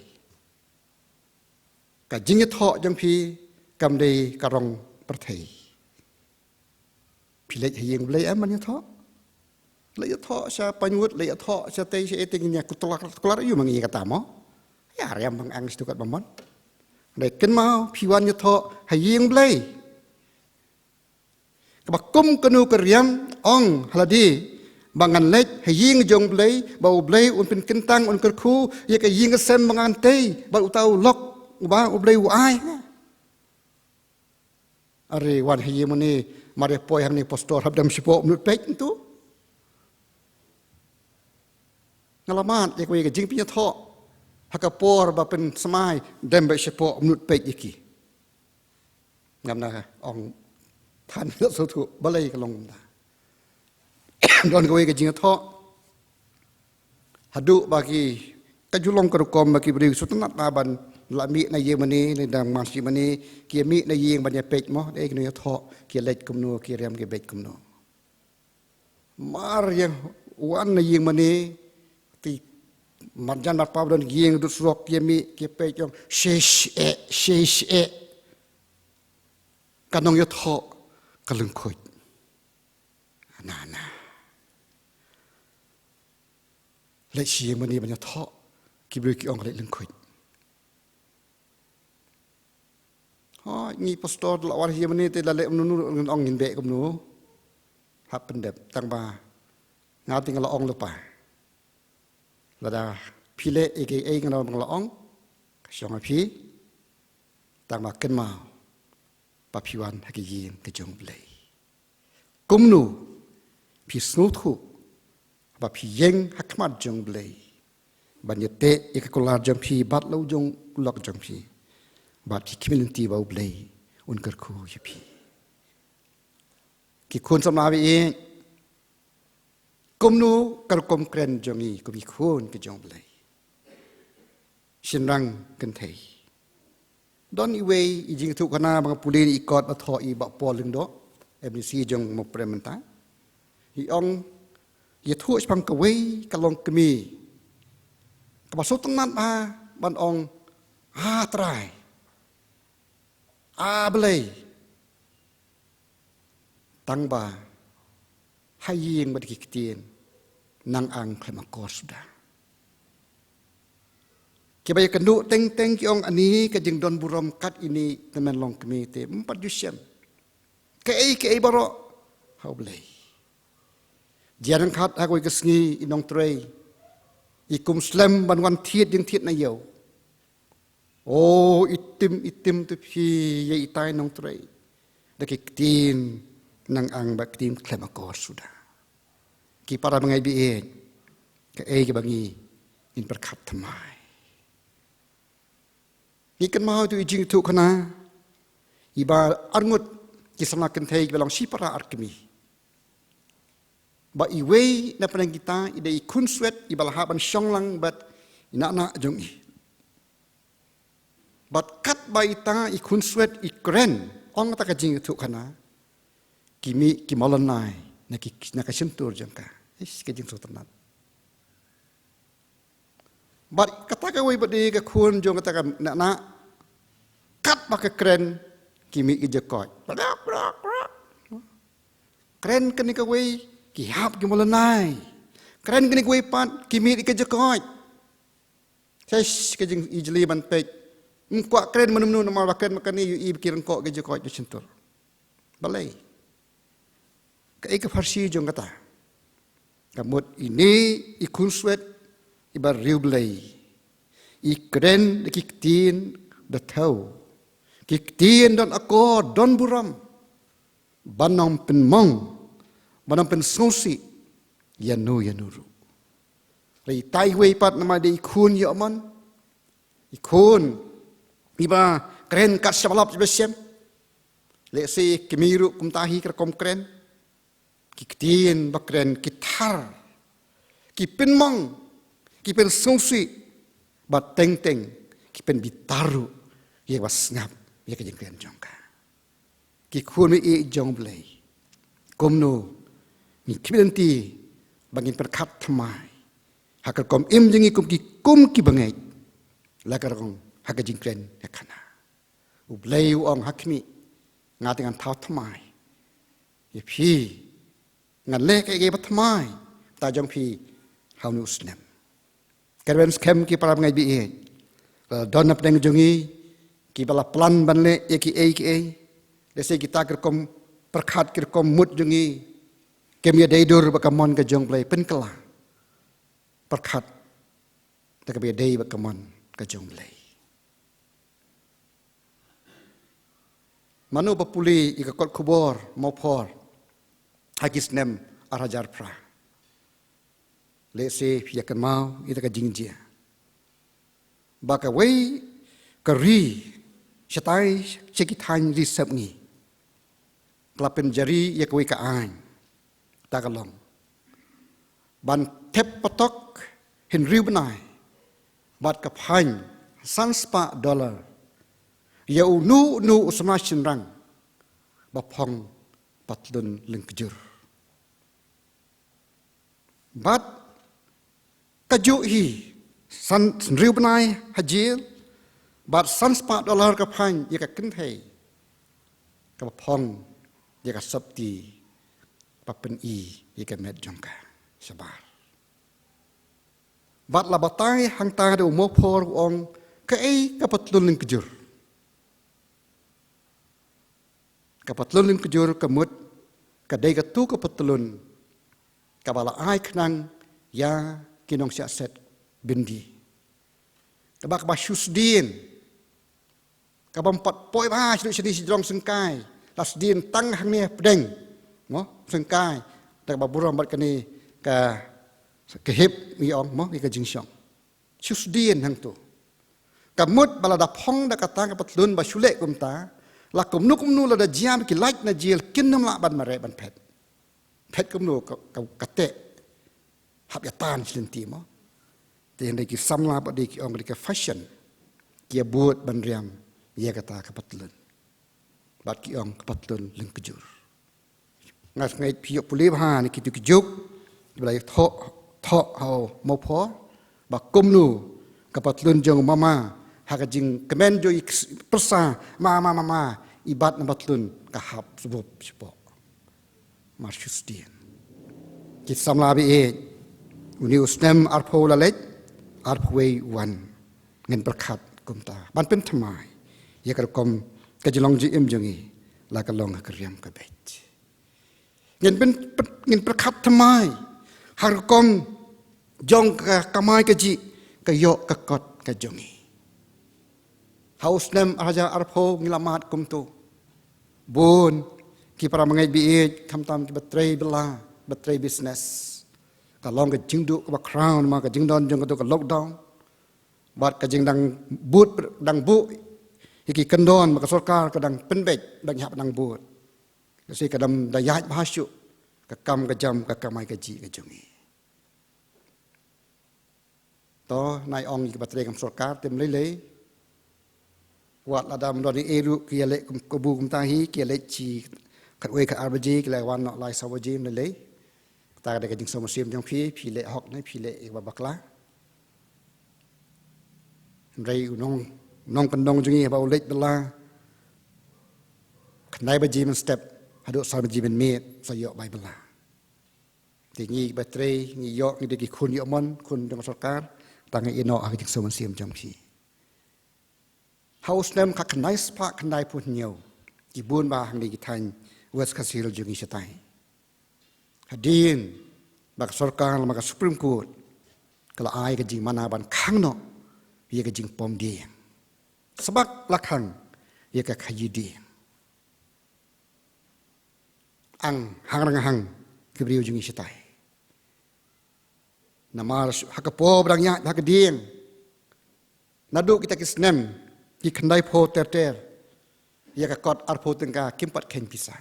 Ka jingïathoh jong phi kam dei ka rong pyrthei. Phi leit ha ïing Blei em ban ïathoh. Leit ïathoh sha Pinewood, leit ïathoh sha tei sha etei ngin ïa kular kular ïa ma ngi kata mo. Ïa riam bang ang sha tu kat bamon. Dei kynmaw phi wan ïathoh ha ïing Blei. Kaba kum kano ka riam ong ha lade ba ngan leit ha ïing jong Blei ba U Blei un pynkyntang un kyrkhu ïa ka ïing ka sem ba ngan tei ba uta u lok uba U Blei u ai. Are wan ha ïing mane mare poi hangne pastor hap dem shipoh minit peit ntu. Nga la mad ïa kawei ka jingpynïathoh ha ka por ba pynsmai dem ba shipoh minit peit ïa ki. Ngam na ong than ïa shu tu balei ka long kumta. Don kawei ka jingïathoh haduh ba ki ka ju long ka rukom ba ki briew shu tynnat na ban la mih na ïing mane ne dang man shi mane ki mih na ïing ban ïa peit mo dei ki nongïathoh ki leit kumno ki riam ki beit kumno. Mar ïa wan na ïing mane ti marjan marpa ba don ïing dud surok ki mih ki peit ong shish eh shish eh. Ka nongïathoh ka lyngkhuid. Na na. Leit sha ïing mane ban ïathoh ki briew ki ong ka leit lyngkhuid. Hooid ngi pastor la wan ha ïing mane te la leh kumno ngin ong ngin beh kumno. Hap pyndep tang ba nga te nga la ong lypa. Lada phi leh ei ei nga la ong ka shong ha phi. Tang ba kynmaw ba phi wan ha ka ïing ka jong Blei. Kumno phi sngewthuh ba phi ïeng ha khmat jong Blei ban ïateh ïa ka kular jong phi bad la u jong u lok jong phi bad phi khmih lynti ba U Blei un kyrkhu ïa phi. Ki khun samla ba ïeit kumno ka rukom kren jong ngi kum ki khun ki jong Blei. Shynrang kynthei. Don iwei i jingïathuhkhana ba nga pule i kot ba thoh i Bah Paul Lyngdoh M D C jong Mawprem mynta. I ong ïathuh shaphang kawei ka longkmie kaba sngewtynnat bha ban ong, "A Trai, A Blei." Tang ba ha ïing bad ki ktien nang ang khlem akor suda. Kiba ïakynduh teng teng ki ong, ani ka jingdon burom kat ine, tymmen longkmie te ym pat ju shem. Kaei kaei baroh ha U Blei. Jia nang khat ha kawei ka sngi i nongtrei i kum slem ban wan thied jingthied na ïew. O, i tim i tim tu phi ïa itai nongtrei da ki ktien nang ang bad ktien khlem akor suda. Ki para bangeit baieit, kaei kaba ngi ngin pyrkhat thymmai? Ngi kynmaw tu i jingïathuhkhana iba arngut ki samla kynthei kiba long shipara ar kmie. Ba iwei na pdeng kita i dei i khunswet iba la hap ban shong lang bad i nahnah jong i. Bad katba ita i khunswet i kren, ong kata ka jingïathuhkhana, ki mih ki mawlynnai na ki, na ka shyntur jong ka. Ish, ka jingsngewtynnat. Bad kata kawei pat de ka khun jong kata ka nahnah, katba ka kren, ki mih ki jakoit. Kren kane kawei, ki hap ki mawlynnai. Kren kane kawei pat, ki mih ki jakoit. Seish, ka jingijli ban peit. Ym kwah kren mynno mynno namar ba kren ma kane ïohi ba ki ryngkoh ki jakoit na shyntur. Balei? Kaei ka pharshi jong kata? Ka mut ine i khunswet iba riewblei, i kren da ki ktien da thew, ki ktien don akor, don burom, ban ym pynmong, ban ym pynsngewsih ïano ïano ruh. Lei tai wei pat namar dei i khun ïa u mon, i khun iba kren kat shaba lap shaba shem. Lehse kmie ruh kumta hi ka rukom kren. Ki ktien ba kren ki thar, ki pynmong, ki pynsngewsih, bad teng teng ki pynbitar ruh ïa kaba sngap ïa ka jingkren jong ka. Ki khun baieit jong U Blei, kumno ngin khmih lynti ba ngin pyrkhat thymmai ha ka rukom im jong ngi kum ki, kum ki bangeit, la ka rukom ha ka jingkren ïa khana. U Blei u ong, ha khmih, nga te ngan thaw thymmai ïa phi, ngan leh kaei kaei ba thymmai ta jong phi ha une u snem. Ka rben skhem ki para bangeit baieit, la don na pdeng jong ngi kiba la plan ban leh ïa kiei kiei. Lehse kita ki rukom pyrkhat, ki rukom mut jong ngi kim ïadei dur bad ka mon ka jong U Blei. Pynkylla, pyrkhat da kaba ïadei bad ka mon ka jong U Blei. Mano ba pule ïa ka kot khubor Mawphor ha ki snem ar hajar phra, lehse phi ïa kynmaw ïa ka jingjia ba kawei ka ri shatai sha ki thaiñ ri sepngi ka la pynjari ïa kawei ka aiñ. Ta ka long ban thep patok hynriew bnai bad ka phain san spah dollar ïa uno uno u samla shynrang ba phong patlun lyngkjur. Bad kajuh hi san, hynriew bnai ha jel bad san spah dollar ka phain ïa ka kynthei kaba phong ïa ka sopti ba pyni ïa ka met jong ka shabar. Bad la batai hangta da u Mawphor u ong, kaei ka patlun lyngkjur? Ka patlun lyngkjur ka mut ka dei katu ka patlun kaba la ai khnang ïa ki nongshah set byndi, kaba, kaba shu sdien, kabym pat poi bha sha shane shajrong syngkai, la sdien tang hangne pdeng, mo, syngkai, da kaba burom bad kane ka, ka hip ngi ong, mo, ngi ka jingshong. Shu sdien hangto. Ka mut ba lada phong da kata ka patlun ba shu leh kumta, la kumno kumno lada jia ba ki lait na jel kin nym lah ban mareh ban phet. Phet kumno ka, ka, ka teh hap ïa tan shi lynti mo. Te hynrei ki samla pat de ki ong ka dei ka fashion, ki ïa bud ban riam ïa kata ka patlun. Bad ki ong ka patlun lyngkjur. Nga sngew phi ïoh pule bha na kitu ki juk, Ba la ïathoh thoh ha u Mawphor ba kumno ka patlun jong mama ha ka jingkmen jong i pyrsa, mama, mama, i bat na patlun ka hap sbup shapoh. Mar shu sdien ki samla ba ïeit, une u snem arphew la leit, arphew wei wan. Ngin pyrkhat kumta ban pynthymmai ïa ka rukom ka jinglong jingim jong ngi la ka long ha ka riam ka beit. Ngin pyn, pyn, ngin pyrkhat thymmai ha rukom jong ka kamai kajih, ka ïoh ka kot ka jong ngi. Ha u snem ar hajar arphew ngi la mad kumto. Bun ki para bangeit ba ïeit, khamtam kiba trei bylla, ba trei business, ka long ka jingduh kaba khraw namar ka jingdon jong kato ka lockdown bad ka jingdang bud, dang buh ïa ki kyndon ba ka sorkar ka dang pynbeit, dang ïap, dang bud. Ka shi ka dang da ïaid bha shuh ka kam ka jam, ka kamai kajih ka jong ngi. To, nai ong ïa kiba trei kam sorkar, te ym lei lei. Wat lada ym don ei ei ruh ki ïaleh kum, kabu kumta hi, ki ïaleh shi khatwei khatar baje, ki la wan noh lai saw baje, ym lei lei. Kata ka dei ka jingsngewsih jong phi, phi leh hok ne phi leh ïa kaba bakla. Hynrei u nong, nongkyndong jong ngi haba u leit bylla, khyndai baje mynstep haduh san baje mynmiet sa ïoh bai bylla. Te ngi ba trei, ngi ïoh, ngi dei ki khun ïoh mon, khun jong ka sorkar, tang ngi ïehnoh ha ka jingsngewsih jong phi. Ha u snem khatkhyndai spah khyndaiphew hynñiew, ki bun bha hangne ki thaiñ West Khasi Hills jong ngi shatai, hadien ba ka sorkar lem bad ka Supreme Court ka la ai ka jingmana ban khang noh ïa ka jingpom dieng, sbak la khang ïa ka khaïi dieng. Ang hang rang hang ki briew jong ngi shatai. Namar ha ka por ba dang ïaid ha ka dieng, naduh kita ki snem ki khyndaiphew ter ter, ïa ka kot arphew tyngka kim pat kheiñ pisa.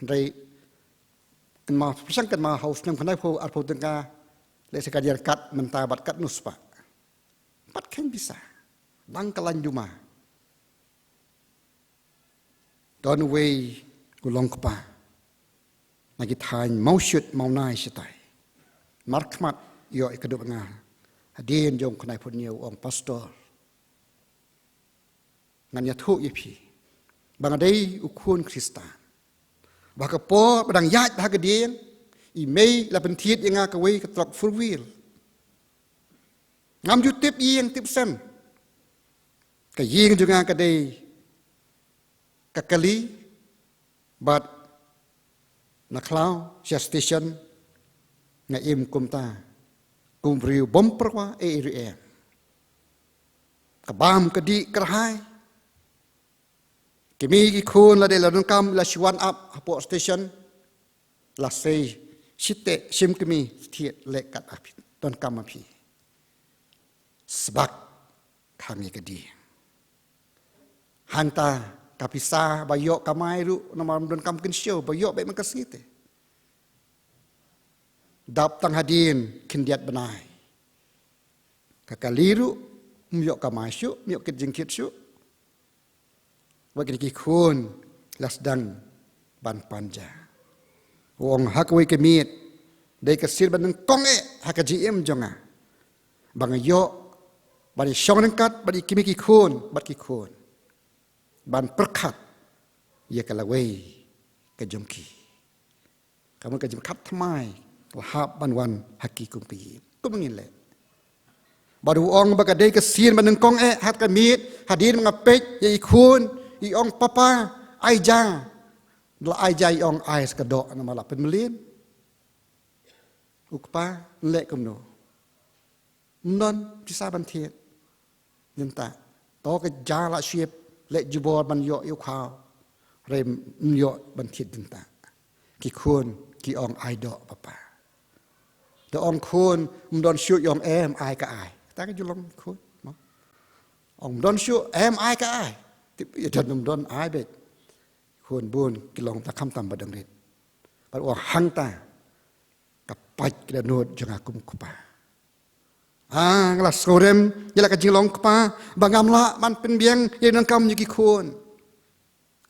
Hynrei kynmaw, pyrshang kynmaw, ha u snem khyndaiphew arphew tyngka, lehse ka dang kat mynta bad katno spah. Pat kheiñ pisa. Dang ka lain duma. Don uwei u long kpa na ki thaiñ Mawshut Mawnai shatai. Markhmat ïoh ïa ka dup nga hadien jong u khyndaiphew hynñiew, u ong, Pastor, ngan ïathuh ïa phi ba nga dei u khun Khristan. Ba ha ka por ba dang ïaid ha ka dieng, i mei i la pynthied ïa nga kawei ka trok four wheel. Ngam ju tip ïing tip sem. Ka ïing jong nga ka dei ka kali bad na khlaw sha station. Nga im kumta kum u briew bym pyrwa ei ei ruh em. Ka bam ka dih kyrhai. Ki mei ki khun lada la donkam la shu wan ap hapoh station, la sei shiteh shim kmie, thied, leh kat ha phi, donkam ha phi. Sbak khang ïa ka dieng. Hangta ka pisa ba ïoh kamai ruh namar ym donkam kynshew, ba ïoh beit man ka sngi te. Dap tang hadien khyndiat bnai. Ka kali ruh ym ïoh kamai shuh, ym ïoh kit jingkit shuh. Wat kine ki khun la sdang ban pan ja. U ong, ha kawei ka miet dei ka sien ba nyngkong eh ha ka jingim jong nga ba nga ïoh ban ïashong ryngkat bad ïa ki mei ki khun bad ki khun ban pyrkhat ïa ka lawei ka jong ki. Ka mut ka jingpyrkhat thymmai ka la hap ban wan ha ki kum ka ïing. Kumno ngin leh? Bad u ong ba ka dei ka sien ba nyngkong eh ha ka miet, hadien ba nga peit ïa i khun, i ong, "Papa, ai ja." La ai ja, i ong, "Ai sa ka doh namar la pynmlien." U kpa, leh kumno? Ym don pisa ban thied. Dang tah, to ka ja la shu ïaleh jubor ban ïoh ïa u khaw, hynrei ym ïoh ban thied dang tah. Ki khun ki ong, "Ai doh papa." Te ong khun, "Ym don shuh," i ong, "Em, ai ka ai." Kata ka ju long khun mo. Ong, "Ym don shuh." "Em, ai ka ai." Tip ïa don ym don, ai beit. Khun bun ki long ta khamtam ba dang rit. Bad u ong, hangta ka pait ka dohnud jong nga kum kpa. Ah, nga la sngewrem ïa la ka jinglong kpa ba ngam lah ban pynbiang ïa u nongkam jong ki khun.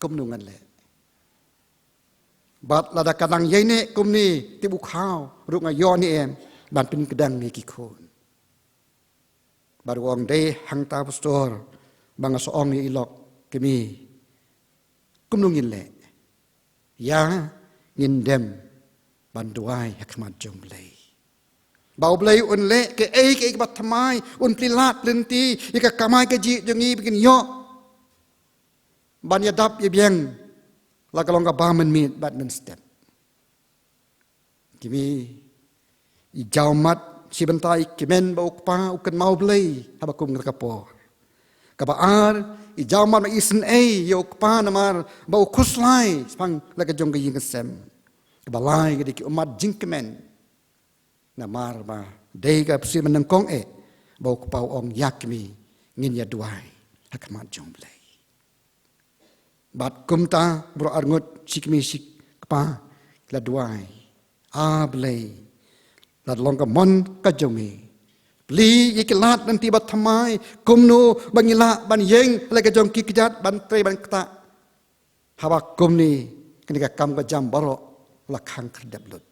Kumno ngan leh? Bad lada ka nang ïaineh kumne, tip u khaw ruh nga ïoh ne em ban pynkdang ïa ki khun. Bad u ong, dei hangta pastor ba nga sa ong ïa i lok, kmie, kumno ngin leh? Ïa, ngin dem ban duwai ha khmat jong Blei. Ba U Blei un leh kaei kaei kaba thymmai, un plie lad lynti ïa ka kamai kajih jong ngi ba ngin ïoh ban ïadap ïabiang la ka long kaba mynmiet bad mynstep. Kmie, i jaw mat shi bynta i kmen ba u kpa u kynmaw Blei haba kum kata ka por. Kaba ar, i jaw mat ba isynei ïa u kpa namar ba u khuslai shaphang la ka jong ka ïing ka sem. Kaba lai, ka dei ki ummat jingkmen. Namar ba dei ka pyrshah mynnyngkong eh ba u kpa u ong, ïa kmie, ngin ïa duwai ha khmat jong Blei. Bad kumta baroh arngut, shi kmie shi kpa, ki la duwai, A Blei, lada long ka mon ka jong me, plie ïa ki lad lynti ba thymmai, kumno ba ngin lah ban ïeng ha la ka jong ki kjat, ban trei ban ktah, haba kumne kane ka kam ka jam baroh la khang khyrdep lut.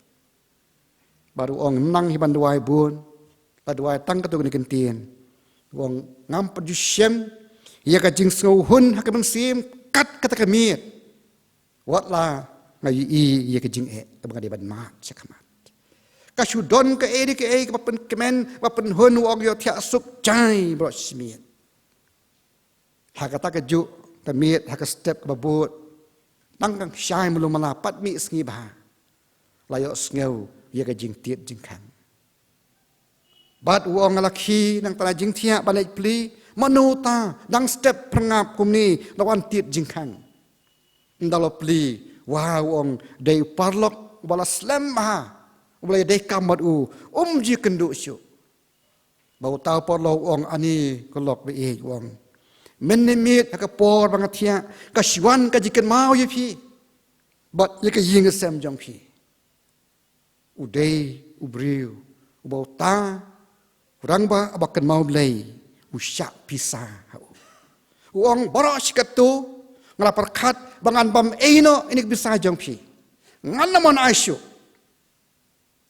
Bad u ong, ym nang hi ban duwai bun, la duwai tang katto katne kyntien. U ong, ngam pat ju shem ïa ka jingsngewhun ha ka mynsiem kat kata ka miet, wat la nga ïohi ïa ka jingeh kaba nga dei ban mad sha khmat. Ka shu don kaei kaei kaba pynkmen, ba pynhun, u ong, ïohthiah suk jai baroh shi miet. Ha kata kajuh ka miet, ha ka step kaba bud, tang ka shai malu mala, pat mih sngi bha, la ïohsngew ïa ka jingtied jingkhang. Bad u ong, nga la khie nangta na jingthiah ban leit plie, mano ta dang step phyrngap kumne la wan tied jingkhang. Ynda la plie, wa, u ong, dei u paralok uba la slem bha, uba la dei kam bad u, um ju kynduh shuh. Bad uta u paralok u ong, ani ko lok ba ïeit, u ong, mynne miet ha ka por ba nga thiah, ka shu wan ka jingkynmaw ïa phi bad ïa ka ïing ka sem jong phi. U dei u briew uba uta u rangbah ba kynmaw Blei u shah pisa ha u. U ong, baroh shi katto nga la pyrkhat ba ngan bam ei noh ïa kane ka pisa jong phi. Ngan ym mon ai shuh.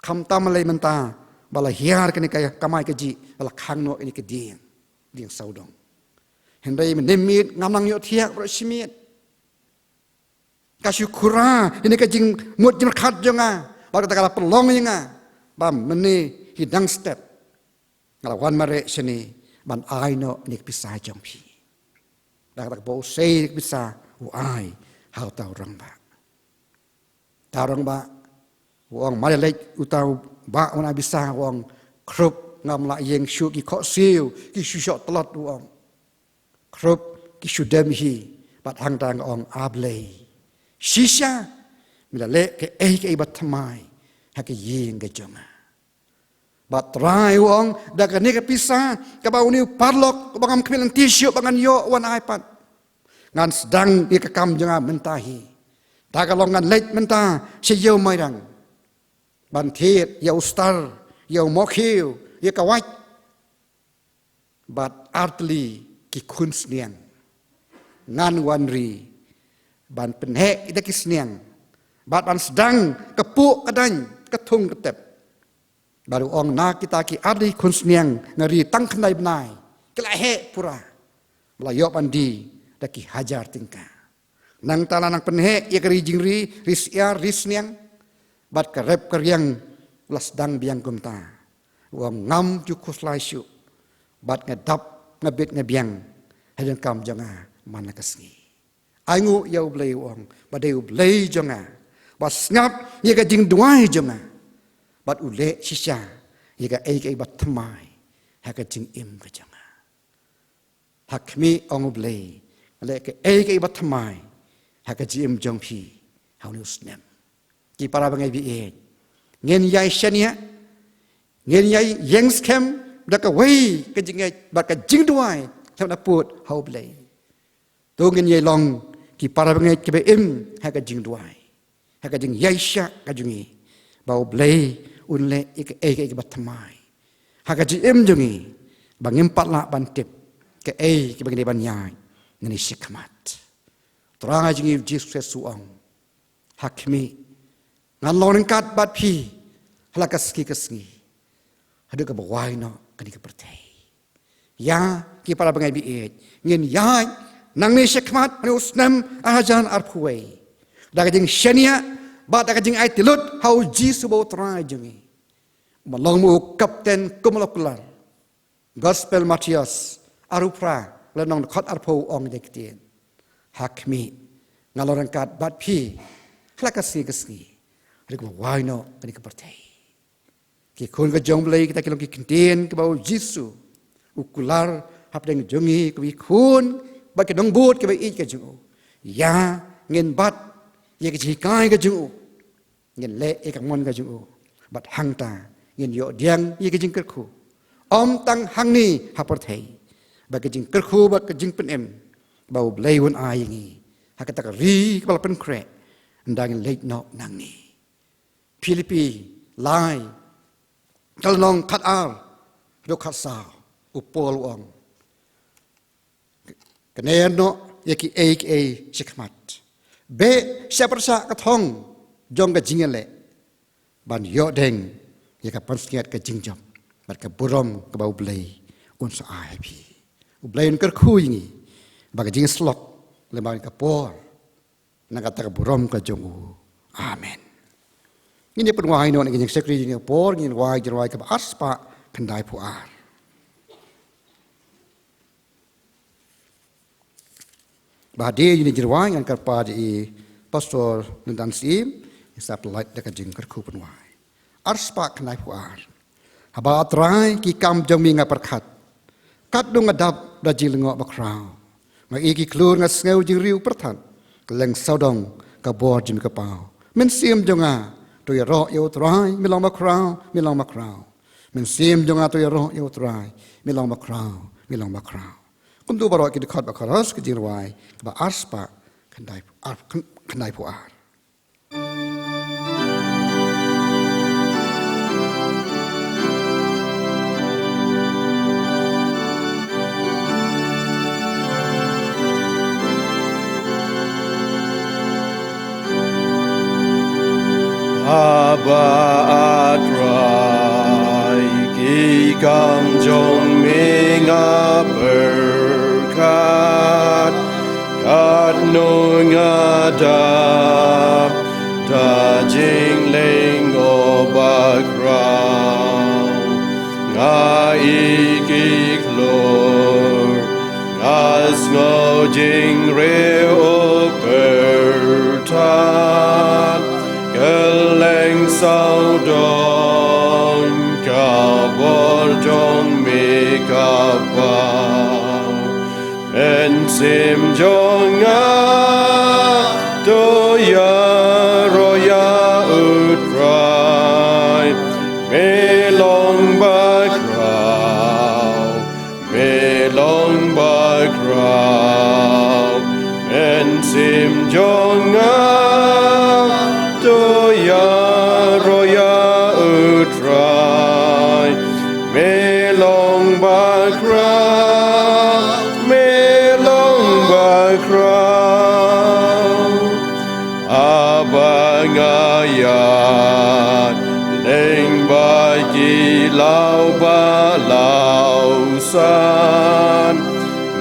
Khamtam lei mynta ba la hiar kane ka kamai kajih, ba la khang noh ïa kane ka dieng, dieng sawdong. Hynrei mynne miet ngam nang ïohthiah baroh shi miet. Ka shu khura ïa kane ka jingmut jingpyrkhat jong nga, bad kata ka la pynlong ïa nga ba mynne hi dang step nga la wan mareh shane ban ai noh ïa kane ka pisa jong phi. Bad kata kaba u sei ïa kane ka pisa u ai ha uta u rangbah. Uta u rangbah u ong, mar ïa leit uta u bah uban ai pisa, u ong, khrup, ngam lah ïeng shuh, ki khohsiew ki shu shoh tlot, u ong. Khrup, ki shu dem hi. Bad hangta nga ong, A Blei, shisha me la leh kaei kaei ba thymmai ha ka ïing ka jong nga. Bad Trai, u ong, da kane ka pisa kaba une u paralok uba ngam khmih lynti shuh ba ngan ïoh u wan ai pat, ngan sdang ïa ka kam jong nga mynta hi. Da ka long ngan leit mynta sha ïew Mairang ban thied ïa u Star, ïa u Mohkhiew, ïa ka Wait, bad artylli ki khun sniang. Ngan wan ri ban pynheh ïa kita ki sniang bad ban sdang ka puh ka daiñ, ka thung ka tep. Bad u ong, na kita ki artylli khun sniang nga ri tang khyndai bnai, ki la heh pura, ba la ïoh ban die da ki hajar tyngka. Nangta la nang pynheh ïa ka ri jingri, ri syiar, ri sniang, bad ka rep ka riang la sdang biang kumta. U ong, ngam ju khuslai shuh bad nga dap, nga bit, nga biang ha ka jingkam jong nga man la ka sngi. Ai nguh ïa U Blei, u ong, ba dei U Blei jong nga, ba sngap ïa ka jingduwai jong nga bad u leh shisha ïa kaei kaei ba thymmai ha ka jingim ka jong nga. Ha khmih, ong U Blei, nga leh kaei kaei ba thymmai ha ka jingim jong phi ha une u snem. Ki para bangeit ba ïeit, ngin ïai shaniah, ngin ïai ïeng skhem da kawei ka jingngeit bad ka jingduwai khlem da pud ha U Blei. To ngin ïai long ki para bangeit kiba im ha ka jingduwai, ha ka jingïaishah ka jong ngi, ba U Blei un leh ïa kaei kaei kaba thymmai ha ka jingim jong ngi, ba ngim pat lah ban tip kaei kaba ngin dei ban ïaid nangne shakhmat. Trai jong ngi U Jisu Khrist u ong, ha khmih, Ngan long ryngkat bad phi ha la ka sngi ka sngi, haduh kaba wai noh kane ka pyrthei. Ïa ki para bangeit ba ïeit, ngin ïaid nangne shakhmat ha une u snem ar hajar arphew wei da ka jingshaniah bad da ka jingaiti lut ha U Jisu uba U Trai jong ngi, uba long mo u kapten kum u la kular. Gospel Mathaios arphew phra, lynnong dkhot arphew, ong ïa kata: Ha khmih, ngan long ryngkat bad phi ha la ka sngi ka sngi, haduh kaba wai noh kane ka pyrthei. Ki khun ka jong U Blei, kita ki long ki ktien kiba U Jisu u kular hapdeng jong ngi kum ki khun bad ki nongbud kiba ïeit ka jong u. Ïa ngin bat ïa ka jinghikai ka jong u, ngin leh ïa ka mon ka jong u, bad hangta ngin ïoh pdiang ïa ka jingkyrkhu, ym tang hangne ha pyrthei, bad ka jingkyrkhu bad ka jingpynim ba U Blei un ai ïa ngi ha kata ka ri kaba la pynkhreh ynda ngin leit noh nangne. Philippi lai, ka lynnong khatar haduh khatsaw, u Paul u ong: Kane noh ïa kiei kiei shakhmat, beh sha pyrshah ka thong jong ka jingïaleh, ban ïoh deng ïa ka pansngiat ka jingjop bad ka burom kaba U Blei un sa ai ha phi. U Blei un kyrkhu ïa ngi ba ka jingshlok lem bad ka por na kata ka burom ka jong u. Amen. Ngin ïa pynwai noh na ka jingshakri jong ngi ha ka por, ngin wai jingrwai kaba arspah khyndaiphew ar. Ba hadien ïa ka jingrwai ngan kyrpad ïa i Pastor Lyndan Syiem, ngin sa pynlait da ka jingkyrkhu pynwai. Arspah khyndaiphew ar. Haba, A Trai, ki kam jong me nga pyrkhat, katno nga dap da jinglyngngoh bakhraw. Nga i ki khlur, nga sngew jingriew pyrthat, kylleng sawdong ka bor jong me ka paw. Mynsiem jong nga to ïaroh ïa U Trai, me long bakhraw, me long bakhraw. Mynsiem jong nga to ïaroh ïa U Trai, me long bakhraw, me long bakhraw. Kumto baroh ki dkhot ba khatros ka jingrwai kaba arspah khyndai, ar, khyn-, khyndaiphew ar. Haba, A Trai, ki kam jong me nga pyrkhat, katno nga dap da jinglyngngoh bakhraw. Nga i ki khlur, nga sngew jingriew pyrthat, kylleng sawdong ka bor jong me ka paw. Mynsiem jong nga to ïaroh ïa U Trai, me long bakhraw, me long bakhraw. Mynsiem jong nga to ïaroh ïa U Trai, me long bakhraw, me long bakhraw. Haba nga ïaid lyngba ki law ba law san,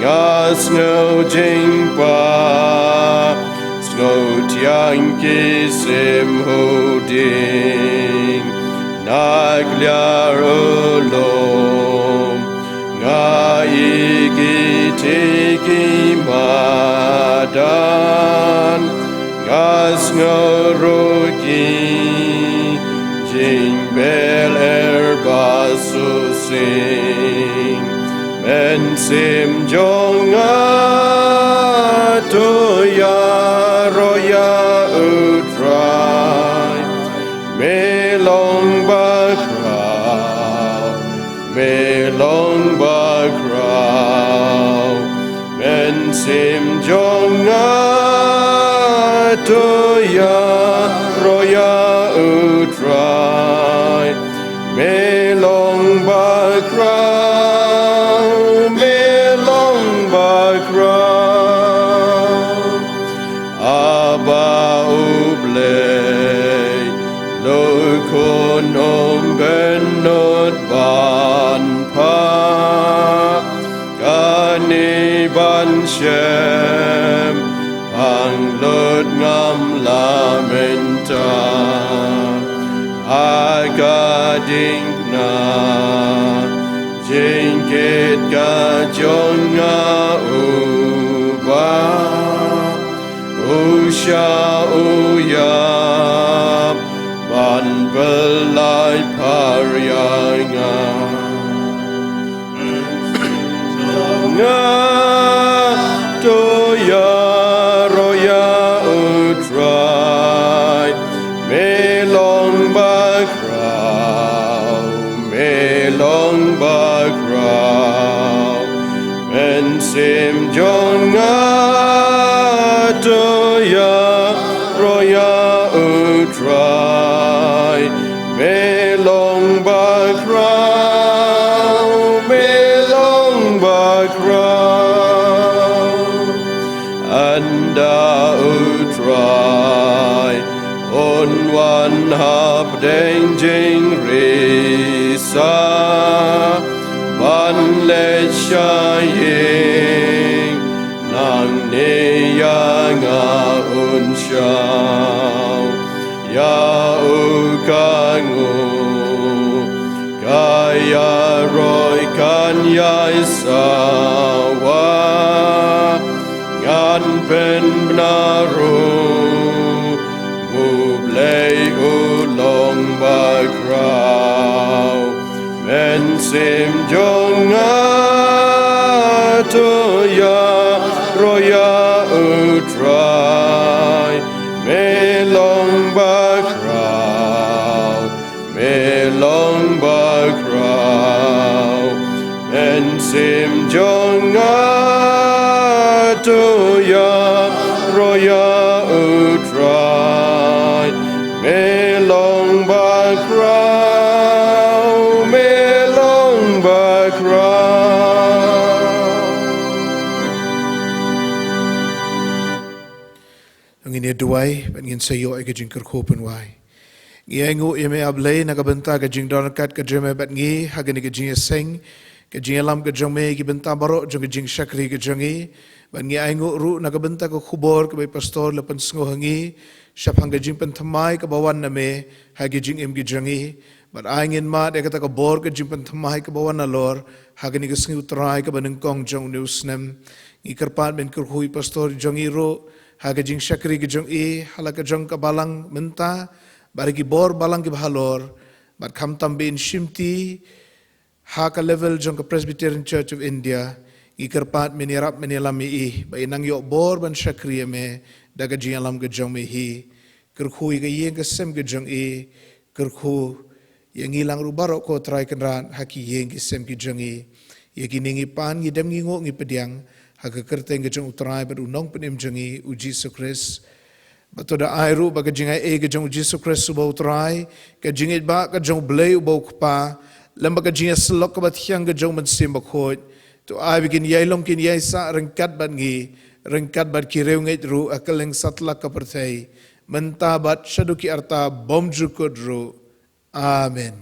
nga sngew jingpang, sngewthiang ki shymhoiñ na kliar u lum. Nga i ki thik ki madan, nga sngew ruh ki jingbeh lyer ba shisien. Mynsiem jong nga to ïaroh ïa U Trai, me long bakhraw, me long bakhraw. Mynsiem jong nga to ïaroh ïa U Trai, me long bakhraw, me long bakhraw. Haba U Blei ban shem, pang lut ngam la mynta. Ha ka diengphna jingkit ka jong nga, Uba, u shah u ïap ban pynlait phar ïa nga. Nga to ïaroh ïa U Trai, me long bakhraw, me long bakhraw. Mynsiem jong nga to ïaroh ïa U Trai, me long bakhraw, me long bakhraw. Ynda U Trai un wan hapdeng jingri sa ban leit sha ïing, nangne ïa nga un shah ïa u ka nguh. Ka ïaroh kan ïai sawa, ngan pynbna ruh, U Blei u long bakhraw. Mynsiem jong nga to ïaroh ïa U Trai, me long bakhraw, me long bakhraw. Mynsiem jong nga to ïaroh ïa U Trai, me long bakhraw, me long bakhraw. Ngin ïa duwai bad ngin sa ïoh ïa ka jingkyrkhu pynwai. Ngi ainguh ïa me, A Blei, na ka bynta ka jingdon ryngkat ka jong me bad ngi ha kane ka jingïaseng, ka jingïalam ka jong me, ki bynta baroh jong ka jingshakri ka jong ngi. Bad ngi ainguh ruh na ka bynta ka khubor kaba i pastor la pynsngew ha ngi shaphang ka jingpynthymmai kaba wan na me ha ka jingim ka jong ngi. Bad ai ngin mad ïa kata ka bor ka jingpynthymmai kaba wan nalor ha kane ka sngi U Trai kaba nyngkong jong une u snem. Ngi kyrpad men kyrkhu ïa i pastor jong ngi ruh ha ka jingshakri ka jong i ha la ka jong ka balang mynta, bad ki bor balang kiba halor, bad khamtam ba in shimti ha ka level jong ka Presbyterian Church of India. Ngi kyrpad men ïarap, men ïalam ïa i ba i nang ïoh bor ban shakri ïa me da ka jingïalam ka jong me hi. Kyrkhu ïa ka ïing ka sem ka jong i, kyrkhu ïa ngi lang ruh baroh, ko Trai Kynrad, ha ki ïing ki sem ki jong i. Ïa kine ngi pan, ngi dem, ngi nguh, ngi pdiang ha ka kyrteng ka jong U Trai bad U Nongpynim jong i, U Jisu Khrist. Bad to da ai ruh ba ka jingaiei ka jong U Jisu Khrist uba U Trai, ka jingïeit ba ka jong U Blei uba U Kpa, lem bad ka jingïasyllok kaba thiang ka jong U Mynsiem Bakhuid, to ai ba kin ïai long kin ïai sah ryngkat bad ngi, ryngkat bad ki riewngeit ruh ha kylleng satlak ka pyrthei, mynta bad shaduh ki arta bymjukut ruh. Amen.